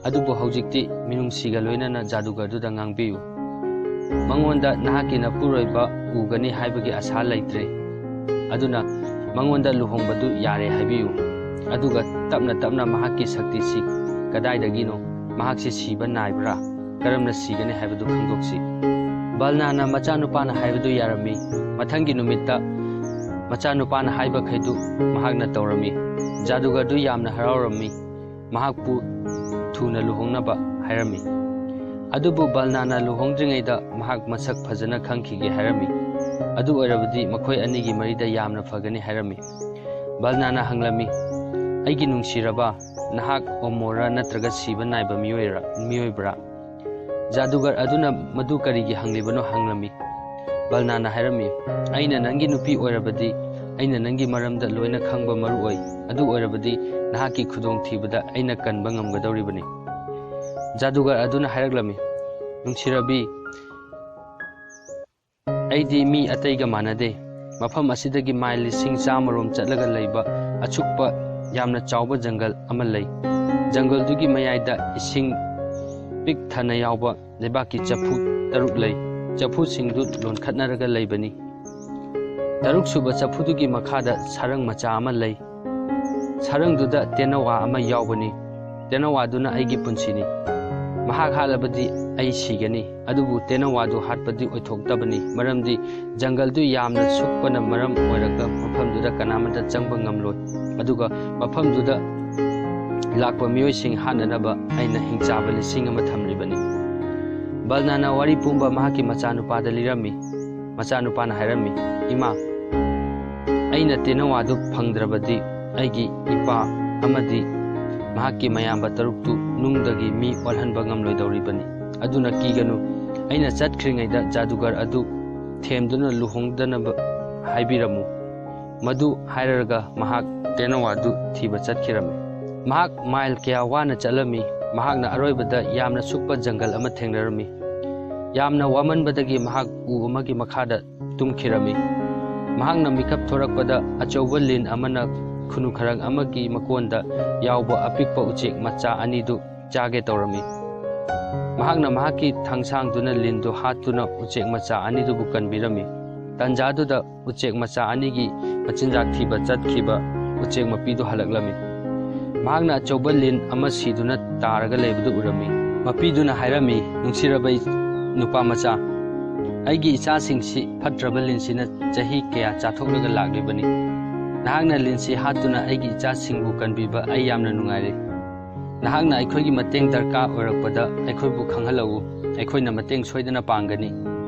ꯑꯗꯨꯕꯨ ꯍꯧꯖꯤꯛꯇꯤ ꯃꯤꯅꯨꯡꯁꯤꯒ ꯂꯣꯏꯅꯅ ꯖꯥꯗꯨꯒꯔꯗꯨꯗ ꯉꯥꯡꯕꯤꯌꯨ꯫ ꯃꯉꯣꯟꯗ ꯅꯍꯥꯛꯀꯤ ꯅꯄꯨꯔꯣꯏꯕ ꯎꯒꯅꯤ ꯍꯥꯏꯕꯒꯤ ꯑꯁꯥ ꯂꯩꯇ꯭ꯔꯦ꯫ ꯑꯗꯨꯅ ꯃꯉꯣꯟꯗ ꯂꯨꯍꯣꯡꯕꯗꯨ ꯌꯥꯔꯦ ꯍꯥꯏꯕꯤꯌꯨ꯫ ꯑꯗꯨꯒ ꯇꯞꯅ ꯇꯞꯅ ꯃꯍꯥꯛꯀꯤ ꯁꯛꯇꯤꯁꯤ ꯀꯗꯥꯏꯗꯒꯤꯅꯣ, ꯃꯍꯥꯛꯁꯤ ꯁꯤꯕ ꯅꯥꯏꯕ꯭ꯔꯥ, ꯀꯔꯝꯅ ꯁꯤꯒꯅꯤ ꯍꯥꯏꯕꯗꯨ ꯈꯪꯗꯣꯛꯁꯤ꯫ ꯕꯜꯅꯥꯅ ꯃꯆꯥꯅꯨꯄꯥꯅ ꯍꯥꯏꯕꯗꯨ ꯌꯥꯔꯝꯃꯤ꯫ ꯃꯊꯪꯒꯤ ꯅꯨꯃꯤꯠꯇ ꯃꯆꯥꯅꯨꯄꯥꯅ ꯍꯥꯏꯕꯈꯩꯗꯨ ꯃꯍꯥꯛꯅ ꯇꯧꯔꯝꯃꯤ꯫ ꯖꯥꯗꯨꯒꯔꯗꯨ ꯌꯥꯝꯅ ꯍꯔꯥꯎꯔꯝꯃꯤ꯫ ꯃꯍꯥꯛꯄꯨ ꯊꯨꯅ ꯂꯨꯍꯣꯡꯅꯕ ꯍꯥꯏꯔꯝꯃꯤ꯫ ꯑꯗꯨꯕꯨ ꯕꯜꯅꯥꯅ ꯂꯨꯍꯣꯡꯗ꯭ꯔꯤꯉꯩꯗ ꯃꯍꯥꯛ ꯃꯁꯛ ꯐꯖꯅ ꯈꯪꯈꯤꯒꯦ ꯍꯥꯏꯔꯝꯃꯤ꯫ ꯑꯗꯨ ꯑꯣꯏꯔꯕꯗꯤ ꯃꯈꯣꯏ ꯑꯅꯤꯒꯤ ꯃꯔꯤꯗ ꯌꯥꯝꯅ ꯐꯒꯅꯤ ꯍꯥꯏꯔꯝꯃꯤ꯫ ꯕꯜꯅꯥꯅ ꯍꯪꯂꯝꯃꯤ, "ꯑꯩꯒꯤ ꯅꯨꯡꯁꯤꯔꯕ, ꯅꯍꯥꯛ ꯑꯣꯃꯣꯔꯥ ꯅꯠꯇ꯭ꯔꯒ ꯁꯤꯕ ꯅꯥꯏꯕ ꯃꯤꯑꯣꯏꯔ-, ꯃꯤꯑꯣꯏꯕ꯭ꯔꯥ?" ꯖꯥꯗꯨꯒꯔ ꯑꯗꯨꯅ ꯃꯗꯨ ꯀꯔꯤꯒꯤ ꯍꯪꯂꯤꯕꯅꯣ ꯍꯪꯂꯝꯃꯤ꯫ ꯕꯜꯅꯥꯅ ꯍꯥꯏꯔꯝꯃꯤ, "ꯑꯩꯅ ꯅꯪꯒꯤ ꯅꯨꯄꯤ ꯑꯣꯏꯔꯕꯗꯤ, ꯑꯩꯅ ꯅꯪꯒꯤ ꯃꯔꯝꯗ ꯂꯣꯏꯅ ꯈꯪꯕ ꯃꯔꯨ ꯑꯣꯏ꯫ ꯑꯗꯨ ꯑꯣꯏꯔꯕꯗꯤ ꯅꯍꯥꯛꯀꯤ ꯈꯨꯗꯣꯡꯊꯤꯕꯗ ꯑꯩꯅ ꯀꯟꯕ ꯉꯝꯒꯗꯧꯔꯤꯕꯅꯤ꯫" ꯖꯥꯗꯨꯒꯔ ꯑꯗꯨꯅ ꯍꯥꯏꯔꯛꯂꯝꯃꯤ, "ꯅꯨꯡꯁꯤꯔꯕꯤ, ꯑꯩꯗꯤ ꯃꯤ ꯑꯇꯩꯒ ꯃꯥꯟꯅꯗꯦ꯫ ꯃꯐꯝ ꯑꯁꯤꯗꯒꯤ ꯃꯥꯏꯜ ꯂꯤꯁꯤꯡ ꯆꯥꯝꯃꯔꯣꯝ ꯆꯠꯂꯒ ꯂꯩꯕ ꯑꯁꯨꯛꯄ ꯌꯥꯝꯅ ꯆꯥꯎꯕ ꯖꯪꯒꯜ ꯑꯃ ꯂꯩ꯫ ꯖꯪꯒꯜꯗꯨꯒꯤ ꯃꯌꯥꯏꯗ ꯏꯁꯤꯡ ꯄꯤꯛ ꯊꯟꯅ ꯌꯥꯎꯕ ꯂꯩꯕꯥꯛꯀꯤ ꯆꯐꯨ ꯇꯔꯨꯛ ꯂꯩ꯫ ꯆꯐꯨꯁꯤꯡꯗꯨ ꯂꯣꯟꯈꯠꯅꯔꯒ ꯂꯩꯕꯅꯤ꯫ ꯇꯔꯨꯛꯁꯨꯕ ꯆꯐꯨꯗꯨꯒꯤ ꯃꯈꯥꯗ ꯁꯔꯪ ꯃꯆꯥ ꯑꯃ ꯂꯩ꯫ ꯁꯔꯪꯗꯨꯗ ꯇꯦꯅꯋꯥ ꯑꯃ ꯌꯥꯎꯕꯅꯤ꯫ ꯇꯦꯅꯋꯥꯗꯨꯅ ꯑꯩꯒꯤ ꯄꯨꯟꯁꯤꯅꯤ꯫ ꯃꯍꯥꯛ ꯍꯥꯠꯂꯕꯗꯤ ꯑꯩ ꯁꯤꯒꯅꯤ꯫ ꯑꯗꯨꯕꯨ ꯇꯦꯅꯋꯥꯗꯨ ꯍꯥꯠꯄꯗꯤ ꯑꯣꯏꯊꯣꯛꯇꯕꯅꯤ, ꯃꯔꯝꯗꯤ ꯖꯪꯒꯜꯗꯨ ꯌꯥꯝꯅ ꯁꯨꯛꯄꯅ ꯃꯔꯝ ꯑꯣꯏꯔꯒ ꯃꯐꯝꯗꯨꯗ ꯀꯅꯥꯃꯠꯇ ꯆꯪꯕ ꯉꯝꯂꯣꯏ꯫ ꯑꯗꯨꯒ ꯃꯐꯝꯗꯨꯗ ꯂꯥꯛꯄ ꯃꯤꯑꯣꯏꯁꯤꯡ ꯍꯥꯠꯅꯅꯕ ꯑꯩꯅ ꯍꯤꯡꯆꯥꯕ ꯂꯤꯁꯤꯡ ꯑꯃ ꯊꯝꯂꯤꯕꯅꯤ꯫" ꯕꯜꯅꯥꯅ ꯋꯥꯔꯤ ꯄꯨꯝꯕ ꯃꯍꯥꯛꯀꯤ ꯃꯆꯥꯅꯨꯄꯥꯗ ꯂꯤꯔꯝꯃꯤ꯫ ꯃꯆꯥꯅꯨꯄꯥꯅ ꯍꯥꯏꯔꯝꯃꯤ, "ꯏꯃꯥ, ꯑꯩꯅ ꯇꯦꯅꯋꯥꯗꯨ ꯐꯪꯗ꯭ꯔꯕꯗꯤ ꯑꯩꯒꯤ ꯏꯄꯥ ꯑꯃꯗꯤ ꯃꯍꯥꯛꯀꯤ ꯃꯌꯥꯝꯕ ꯇꯔꯨꯛꯇꯨ ꯅꯨꯡꯗꯒꯤ ꯃꯤ ꯑꯣꯜꯍꯟꯕ ꯉꯝꯂꯣꯏꯗꯧꯔꯤꯕꯅꯤ꯫ ꯑꯗꯨꯅ ꯀꯤꯒꯅꯨ, ꯑꯩꯅ ꯆꯠꯈ꯭ꯔꯤꯉꯩꯗ ꯖꯥꯗꯨꯒꯔ ꯑꯗꯨ ꯊꯦꯝꯗꯨꯅ ꯂꯨꯍꯣꯡꯗꯅꯕ ꯍꯥꯏꯕꯤꯔꯝꯃꯨ꯫" ꯃꯗꯨ ꯍꯥꯏꯔꯒ ꯃꯍꯥꯛ ꯇꯦꯅꯋꯥꯗꯨ ꯊꯤꯕ ꯆꯠꯈꯤꯔꯝꯃꯤ꯫ ꯃꯍꯥꯛ ꯃꯥꯏꯜ ꯀꯌꯥ ꯋꯥꯅ ꯆꯠꯂꯝꯃꯤ꯫ ꯃꯍꯥꯛꯅ ꯑꯔꯣꯏꯕꯗ ꯌꯥꯝꯅ ꯁꯨꯛꯄ ꯖꯪꯒꯜ ꯑꯃ ꯊꯦꯡꯅꯔꯝꯃꯤ꯫ ꯌꯥꯝꯅ ꯋꯥꯃꯟꯕꯗꯒꯤ ꯃꯍꯥꯛ ꯎ ꯑꯃꯒꯤ ꯃꯈꯥꯗ ꯇꯨꯝꯈꯤꯔꯝꯃꯤ꯫ ꯃꯍꯥꯛꯅ ꯃꯤꯀꯞ ꯊꯣꯔꯛꯄꯗ ꯑꯆꯧꯕ ꯂꯤꯟ ꯑꯃꯅ ꯈꯨꯅꯨ ꯈꯔꯪ ꯑꯃꯒꯤ ꯃꯀꯣꯟꯗ ꯌꯥꯎꯕ ꯑꯄꯤꯛꯄ ꯎꯆꯦꯛ ꯃꯆꯥ ꯑꯅꯤꯗꯨ ꯆꯥꯒꯦ ꯇꯧꯔꯝꯃꯤ꯫ ꯃꯍꯥꯛꯅ ꯃꯍꯥꯛꯀꯤ ꯊꯥꯡꯁꯥꯡꯗꯨꯅ ꯂꯤꯟꯗꯨ ꯍꯥꯠꯇꯨꯅ ꯎꯆꯦꯛ ꯃꯆꯥ ꯑꯅꯤꯗꯨꯕꯨ ꯀꯟꯕꯤꯔꯝꯃꯤ꯫ ꯇꯟꯖꯥꯗꯨꯗ ꯎꯆꯦꯛ ꯃꯆꯥ ꯑꯅꯤꯒꯤ ꯃꯆꯤꯟꯖꯥꯛ ꯊꯤꯕ ꯆꯠꯈꯤꯕ ꯎꯆꯦꯛ ꯃꯄꯤꯗꯨ ꯍꯜꯂꯛꯂꯝꯃꯤ꯫ ꯃꯍꯥꯛꯅ ꯑꯆꯧꯕ ꯂꯤꯟ ꯑꯃ ꯁꯤꯗꯨꯅ ꯇꯥꯔꯒ ꯂꯩꯕꯗꯨ ꯎꯔꯝꯃꯤ꯫ ꯃꯄꯤꯗꯨꯅ ꯍꯥꯏꯔꯝꯃꯤ, "ꯅꯨꯡꯁꯤꯔꯕ ꯏ-, ꯅꯨꯄꯥ ꯃꯆꯥ, ꯑꯩꯒꯤ ꯏꯆꯥꯁꯤꯡꯁꯤ ꯐꯠꯇ꯭ꯔꯕ ꯂꯤꯟꯁꯤꯅ ꯆꯍꯤ ꯀꯌꯥ ꯆꯥꯊꯣꯛꯂꯒ ꯂꯥꯛꯂꯤꯕꯅꯤ꯫ ꯅꯍꯥꯛꯅ ꯂꯤꯟꯁꯤ ꯍꯥꯠꯇꯨꯅ ꯑꯩꯒꯤ ꯏꯆꯥꯁꯤꯡꯕꯨ ꯀꯟꯕꯤꯕ ꯑꯩ ꯌꯥꯝꯅ ꯅꯨꯡꯉꯥꯏꯔꯦ꯫ ꯅꯍꯥꯛꯅ ꯑꯩꯈꯣꯏꯒꯤ ꯃꯇꯦꯡ ꯗꯔꯀꯥꯔ ꯑꯣꯏꯔꯛꯄꯗ ꯑꯩꯈꯣꯏꯕꯨ ꯈꯪꯍꯜꯂꯛꯎ꯫ ꯑꯩꯈꯣꯏꯅ ꯃꯇꯦꯡ ꯁꯣꯏꯗꯅ ꯄꯥꯡꯒꯅꯤ꯫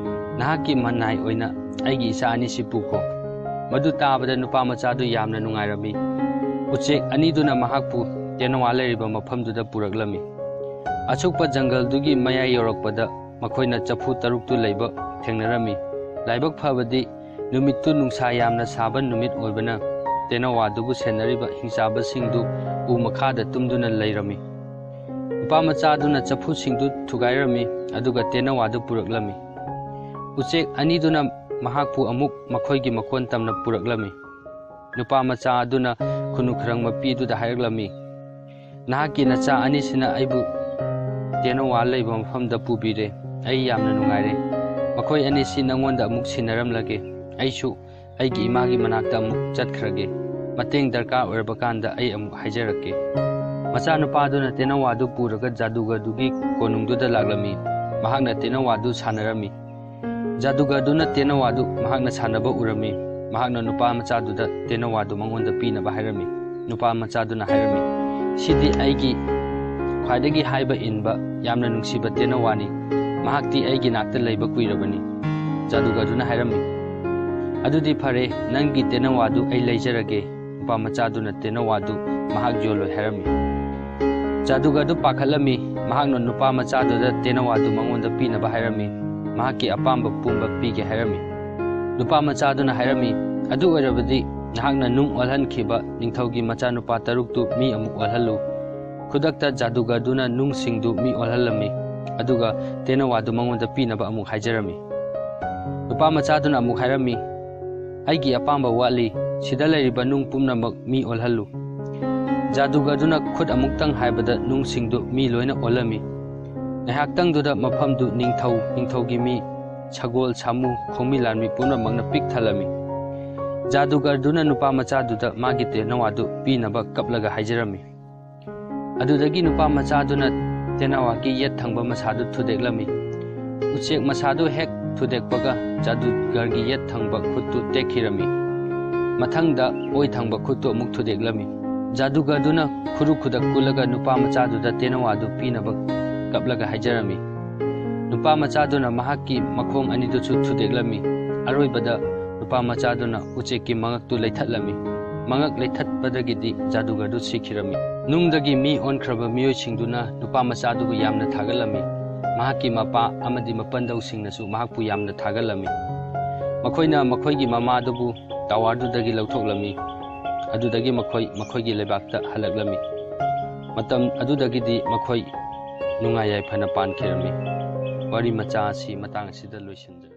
ꯅꯍꯥꯛꯀꯤ ꯃꯅꯥꯏ ꯑꯣꯏꯅ ꯑꯩꯒꯤ ꯏꯆꯥ ꯑꯅꯤꯁꯤ ꯄꯨꯈꯣ꯫" ꯃꯗꯨ ꯇꯥꯕꯗ ꯅꯨꯄꯥ ꯃꯆꯥꯗꯨ ꯌꯥꯝꯅ ꯅꯨꯡꯉꯥꯏꯔꯝꯃꯤ꯫ ꯎꯆꯦꯛ ꯑꯅꯤꯗꯨꯅ ꯃꯍꯥꯛꯄꯨ ꯇꯦꯅꯋꯥ ꯂꯩꯔꯤꯕ ꯃꯐꯝꯗꯨꯗ ꯄꯨꯔꯛꯂꯝꯃꯤ꯫ ꯑꯁꯨꯛꯄ ꯖꯪꯒꯜꯗꯨꯒꯤ ꯃꯌꯥꯏ ꯌꯧꯔꯛꯄꯗ ꯃꯈꯣꯏꯅ ꯆꯐꯨ ꯇꯔꯨꯛꯇꯨ ꯂꯩꯕ ꯊꯦꯡꯅꯔꯝꯃꯤ꯫ ꯂꯥꯏꯕꯛ ꯐꯕꯗꯤ ꯅꯨꯃꯤꯠꯇꯨ ꯅꯨꯡꯁꯥ ꯌꯥꯝꯅ ꯁꯥꯕ ꯅꯨꯃꯤꯠ ꯑꯣꯏꯕꯅ ꯇꯦꯅꯋꯥꯗꯨꯕꯨ ꯁꯦꯟꯅꯔꯤꯕ ꯍꯤꯡꯆꯥꯕꯁꯤꯡꯗꯨ ꯎ ꯃꯈꯥꯗ ꯇꯨꯝꯗꯨꯅ ꯂꯩꯔꯝꯃꯤ꯫ ꯅꯨꯄꯥ ꯃꯆꯥꯗꯨꯅ ꯆꯐꯨꯁꯤꯡꯗꯨ ꯊꯨꯒꯥꯏꯔꯝꯃꯤ, ꯑꯗꯨꯒ ꯇꯦꯅꯋꯥꯗꯨ ꯄꯨꯔꯛꯂꯝꯃꯤ꯫ ꯎꯆꯦꯛ ꯑꯅꯤꯗꯨꯅ ꯃꯍꯥꯛꯄꯨ ꯑꯃꯨꯛ ꯃꯈꯣꯏꯒꯤ ꯃꯈꯣꯟ ꯇꯝꯅ ꯄꯨꯔꯛꯂꯝꯃꯤ꯫ ꯅꯨꯄꯥ ꯃꯆꯥ ꯑꯗꯨꯅ ꯈꯨꯅꯨ ꯈꯔꯪ ꯃꯄꯤꯗꯨꯗ ꯍꯥꯏꯔꯛꯂꯝꯃꯤ, "ꯅꯍꯥꯛꯀꯤ ꯅꯆꯥ ꯑꯅꯤꯁꯤꯅ ꯑꯩꯕꯨ ꯇꯦꯅꯋꯥ ꯂꯩꯕ ꯃꯐꯝꯗ ꯄꯨꯕꯤꯔꯦ꯫ ꯑꯩ ꯌꯥꯝꯅ ꯅꯨꯡꯉꯥꯏꯔꯦ꯫ ꯃꯈꯣꯏ ꯑꯅꯤꯁꯤ ꯅꯪꯉꯣꯟꯗ ꯑꯃꯨꯛ ꯁꯤꯟꯅꯔꯝꯂꯒꯦ꯫ ꯑꯩꯁꯨ ꯑꯩꯒꯤ ꯏꯃꯥꯒꯤ ꯃꯅꯥꯛꯇ ꯑꯃꯨꯛ ꯆꯠꯈ꯭ꯔꯒꯦ꯫ ꯃꯇꯦꯡ ꯗꯔꯀꯥꯔ ꯑꯣꯏꯔꯕ ꯀꯥꯟꯗ ꯑꯩ ꯑꯃꯨꯛ ꯍꯥꯏꯖꯔꯛꯀꯦ꯫" ꯃꯆꯥꯅꯨꯄꯥꯗꯨꯅ ꯇꯦꯅꯋꯥꯗꯨ ꯄꯨꯔꯒ ꯖꯥꯗꯨꯒꯔꯗꯨꯒꯤ ꯀꯣꯅꯨꯡꯗꯨꯗ ꯂꯥꯛꯂꯝꯃꯤ꯫ ꯃꯍꯥꯛꯅ ꯇꯦꯅꯋꯥꯗꯨ ꯁꯥꯟꯅꯔꯝꯃꯤ꯫ ꯖꯥꯗꯨꯒꯔꯗꯨꯅ ꯇꯦꯅꯋꯥꯗꯨ ꯃꯍꯥꯛꯅ ꯁꯥꯟꯅꯕ ꯎꯔꯝꯃꯤ꯫ ꯃꯍꯥꯛꯅ ꯅꯨꯄꯥ ꯃꯆꯥꯗꯨꯗ ꯇꯦꯅꯋꯥꯗꯨ ꯃꯉꯣꯟꯗ ꯄꯤꯅꯕ ꯍꯥꯏꯔꯝꯃꯤ꯫ ꯅꯨꯄꯥ ꯃꯆꯥꯗꯨꯅ ꯍꯥꯏꯔꯝꯃꯤ, "ꯁꯤꯗꯤ ꯑꯩꯒꯤ ꯈ꯭ꯋꯥꯏꯗꯒꯤ ꯍꯥꯏꯕ ꯏꯟꯕ, ꯌꯥꯝꯅ ꯅꯨꯡꯁꯤꯕ ꯇꯦꯅꯋꯥꯅꯤ꯫ ꯃꯍꯥꯛꯇꯤ ꯑꯩꯒꯤ ꯅꯥꯛꯇ ꯂꯩꯕ ꯀꯨꯏꯔꯕꯅꯤ꯫" ꯖꯥꯗꯨꯒꯔꯗꯨꯅ ꯍꯥꯏꯔꯝꯃꯤ, "ꯑꯗꯨꯗꯤ ꯐꯔꯦ, ꯅꯪꯒꯤ ꯇꯦꯅꯋꯥꯗꯨ ꯑꯩ ꯂꯩꯖꯔꯒꯦ꯫" ꯅꯨꯄꯥ ꯃꯆꯥꯗꯨꯅ ꯇꯦꯅꯋꯥꯗꯨ ꯃꯍꯥꯛ ꯌꯣꯜꯂꯣꯏ ꯍꯥꯏꯔꯝꯃꯤ꯫ ꯖꯥꯗꯨꯒꯔꯗꯨ ꯄꯥꯈꯠꯂꯝꯃꯤ꯫ ꯃꯍꯥꯛꯅ ꯅꯨꯄꯥ ꯃꯆꯥꯗꯨꯗ ꯇꯦꯅꯋꯥꯗꯨ ꯃꯉꯣꯟꯗ ꯄꯤꯅꯕ ꯍꯥꯏꯔꯝꯃꯤ꯫ ꯃꯍꯥꯛꯀꯤ ꯑꯄꯥꯝꯕ ꯄꯨꯝꯕ ꯄꯤꯒꯦ ꯍꯥꯏꯔꯝꯃꯤ꯫ ꯅꯨꯄꯥ ꯃꯆꯥꯗꯨꯅ ꯍꯥꯏꯔꯝꯃꯤ, "ꯑꯗꯨ ꯑꯣꯏꯔꯕꯗꯤ ꯅꯍꯥꯛꯅ ꯅꯨꯡ ꯑꯣꯜꯍꯟꯈꯤꯕ ꯅꯤꯡꯊꯧꯒꯤ ꯃꯆꯥꯅꯨꯄꯥ ꯇꯔꯨꯛꯇꯨ ꯃꯤ ꯑꯃꯨꯛ ꯑꯣꯜꯍꯜꯂꯨ꯫" ꯈꯨꯗꯛꯇ ꯖꯥꯗꯨꯒꯔꯗꯨꯅ ꯅꯨꯡꯁꯤꯡꯗꯨ ꯃꯤ ꯑꯣꯜꯍꯜꯂꯝꯃꯤ, ꯑꯗꯨꯒ ꯇꯦꯅꯋꯥꯗꯨ ꯃꯉꯣꯟꯗ ꯄꯤꯅꯕ ꯑꯃꯨꯛ ꯍꯥꯏꯖꯔꯝꯃꯤ꯫ ꯅꯨꯄꯥ ꯃꯆꯥꯗꯨꯅ ꯑꯃꯨꯛ ꯍꯥꯏꯔꯝꯃꯤ, "ꯑꯩꯒꯤ ꯑꯄꯥꯝꯕ ꯋꯥꯠꯂꯤ, ꯁꯤꯗ ꯂꯩꯔꯤꯕ ꯅꯨꯡ ꯄꯨꯝꯅꯃꯛ ꯃꯤ ꯑꯣꯜꯍꯜꯂꯨ꯫" ꯖꯥꯗꯨꯒꯔꯗꯨꯅ ꯈꯨꯠ ꯑꯃꯨꯛꯇꯪ ꯍꯥꯏꯕꯗ ꯅꯨꯡꯁꯤꯡꯗꯨ ꯃꯤ ꯂꯣꯏꯅ ꯑꯣꯜꯂꯝꯃꯤ꯫ ꯉꯥꯏꯍꯥꯛꯇꯪꯗꯨꯗ ꯃꯐꯝꯗꯨ ꯅꯤꯡꯊꯧ, ꯅꯤꯡꯊꯧꯒꯤ ꯃꯤ, ꯁꯒꯣꯜ, ꯁꯥꯃꯨ, ꯈꯣꯡꯃꯤ ꯂꯥꯟꯃꯤ ꯄꯨꯝꯅꯃꯛꯅ ꯄꯤꯛ ꯊꯜꯂꯝꯃꯤ꯫ ꯖꯥꯗꯨꯒꯔꯗꯨꯅ ꯅꯨꯄꯥ ꯃꯆꯥꯗꯨꯗ ꯃꯥꯒꯤ ꯇꯦꯅꯋꯥꯗꯨ ꯄꯤꯅꯕ ꯀꯞꯂꯒ ꯍꯥꯏꯖꯔꯝꯃꯤ꯫ ꯑꯗꯨꯗꯒꯤ ꯅꯨꯄꯥ ꯃꯆꯥꯗꯨꯅ ꯇꯦꯅꯋꯥꯒꯤ ꯌꯦꯠ ꯊꯪꯕ ꯃꯁꯥꯗꯨ ꯊꯨꯗꯦꯛꯂꯝꯃꯤ꯫ ꯎꯆꯦꯛ ꯃꯁꯥꯗꯨ ꯍꯦꯛ ꯊꯨꯗꯦꯛꯄꯒ ꯖꯥꯗꯨꯒꯔꯒꯤ ꯌꯦꯠ ꯊꯪꯕ ꯈꯨꯠꯇꯨ ꯇꯦꯛꯈꯤꯔꯝꯃꯤ꯫ ꯃꯊꯪꯗ ꯑꯣꯏ ꯊꯪꯕ ꯈꯨꯠꯇꯨ ꯑꯃꯨꯛ ꯊꯨꯗꯦꯛꯂꯝꯃꯤ꯫ ꯖꯥꯗꯨꯒꯔꯗꯨꯅ ꯈꯨꯔꯨ ꯈꯨꯗꯛ ꯀꯨꯜꯂꯒ ꯅꯨꯄꯥ ꯃꯆꯥꯗꯨꯗ ꯇꯦꯅꯋꯥꯗꯨ ꯄꯤꯅꯕ ꯀꯞꯂꯒ ꯍꯥꯏꯖꯔꯝꯃꯤ꯫ ꯅꯨꯄꯥ ꯃꯆꯥꯗꯨꯅ ꯃꯍꯥꯛꯀꯤ ꯃꯈꯣꯡ ꯑꯅꯤꯗꯨꯁꯨ ꯊꯨꯗꯦꯛꯂꯝꯃꯤ꯫ ꯑꯔꯣꯏꯕꯗ ꯅꯨꯄꯥ ꯃꯆꯥꯗꯨꯅ ꯎꯆꯦꯛꯀꯤ ꯃꯉꯛꯇꯨ ꯂꯩꯊꯠꯂꯝꯃꯤ꯫ ꯃꯉꯛ ꯂꯩꯊꯠꯄꯗꯒꯤꯗꯤ ꯖꯥꯗꯨꯒꯔꯗꯨ ꯁꯤꯈꯤꯔꯝꯃꯤ꯫ ꯅꯨꯡꯗꯒꯤ ꯃꯤ ꯑꯣꯟꯈ꯭ꯔꯕ ꯃꯤꯑꯣꯏꯁꯤꯡꯗꯨꯅ ꯅꯨꯄꯥ ꯃꯆꯥꯗꯨꯕꯨ ꯌꯥꯝꯅ ꯊꯥꯒꯠꯂꯝꯃꯤ꯫ ꯃꯍꯥꯛꯀꯤ ꯃꯄꯥ ꯑꯃꯗꯤ ꯃꯄꯟꯗꯧꯁꯤꯡꯅꯁꯨ ꯃꯍꯥꯛꯄꯨ ꯌꯥꯝꯅ ꯊꯥꯒꯠꯂꯝꯃꯤ꯫ ꯃꯈꯣꯏꯅ ꯃꯈꯣꯏꯒꯤ ꯃꯃꯥꯗꯨꯕꯨ ꯇꯥꯋꯔꯗꯨꯗꯒꯤ ꯂꯧꯊꯣꯛꯂꯝꯃꯤ꯫ ꯑꯗꯨꯗꯒꯤ ꯃꯈꯣꯏ ꯃꯈꯣꯏꯒꯤ ꯂꯩꯕꯥꯛꯇ ꯍꯜꯂꯛꯂꯝꯃꯤ꯫ ꯃꯇꯝ ꯑꯗꯨꯗꯒꯤꯗꯤ ꯃꯈꯣꯏ ꯅꯨꯡꯉꯥꯏ ꯌꯥꯏꯐꯅ ꯄꯥꯟꯈꯤꯔꯝꯃꯤ꯫ ꯋꯥꯔꯤ ꯃꯆꯥ ꯑꯁꯤ ꯃꯇꯥꯡ ꯑꯁꯤꯗ ꯂꯣꯏꯁꯤꯟꯖꯔꯦ꯫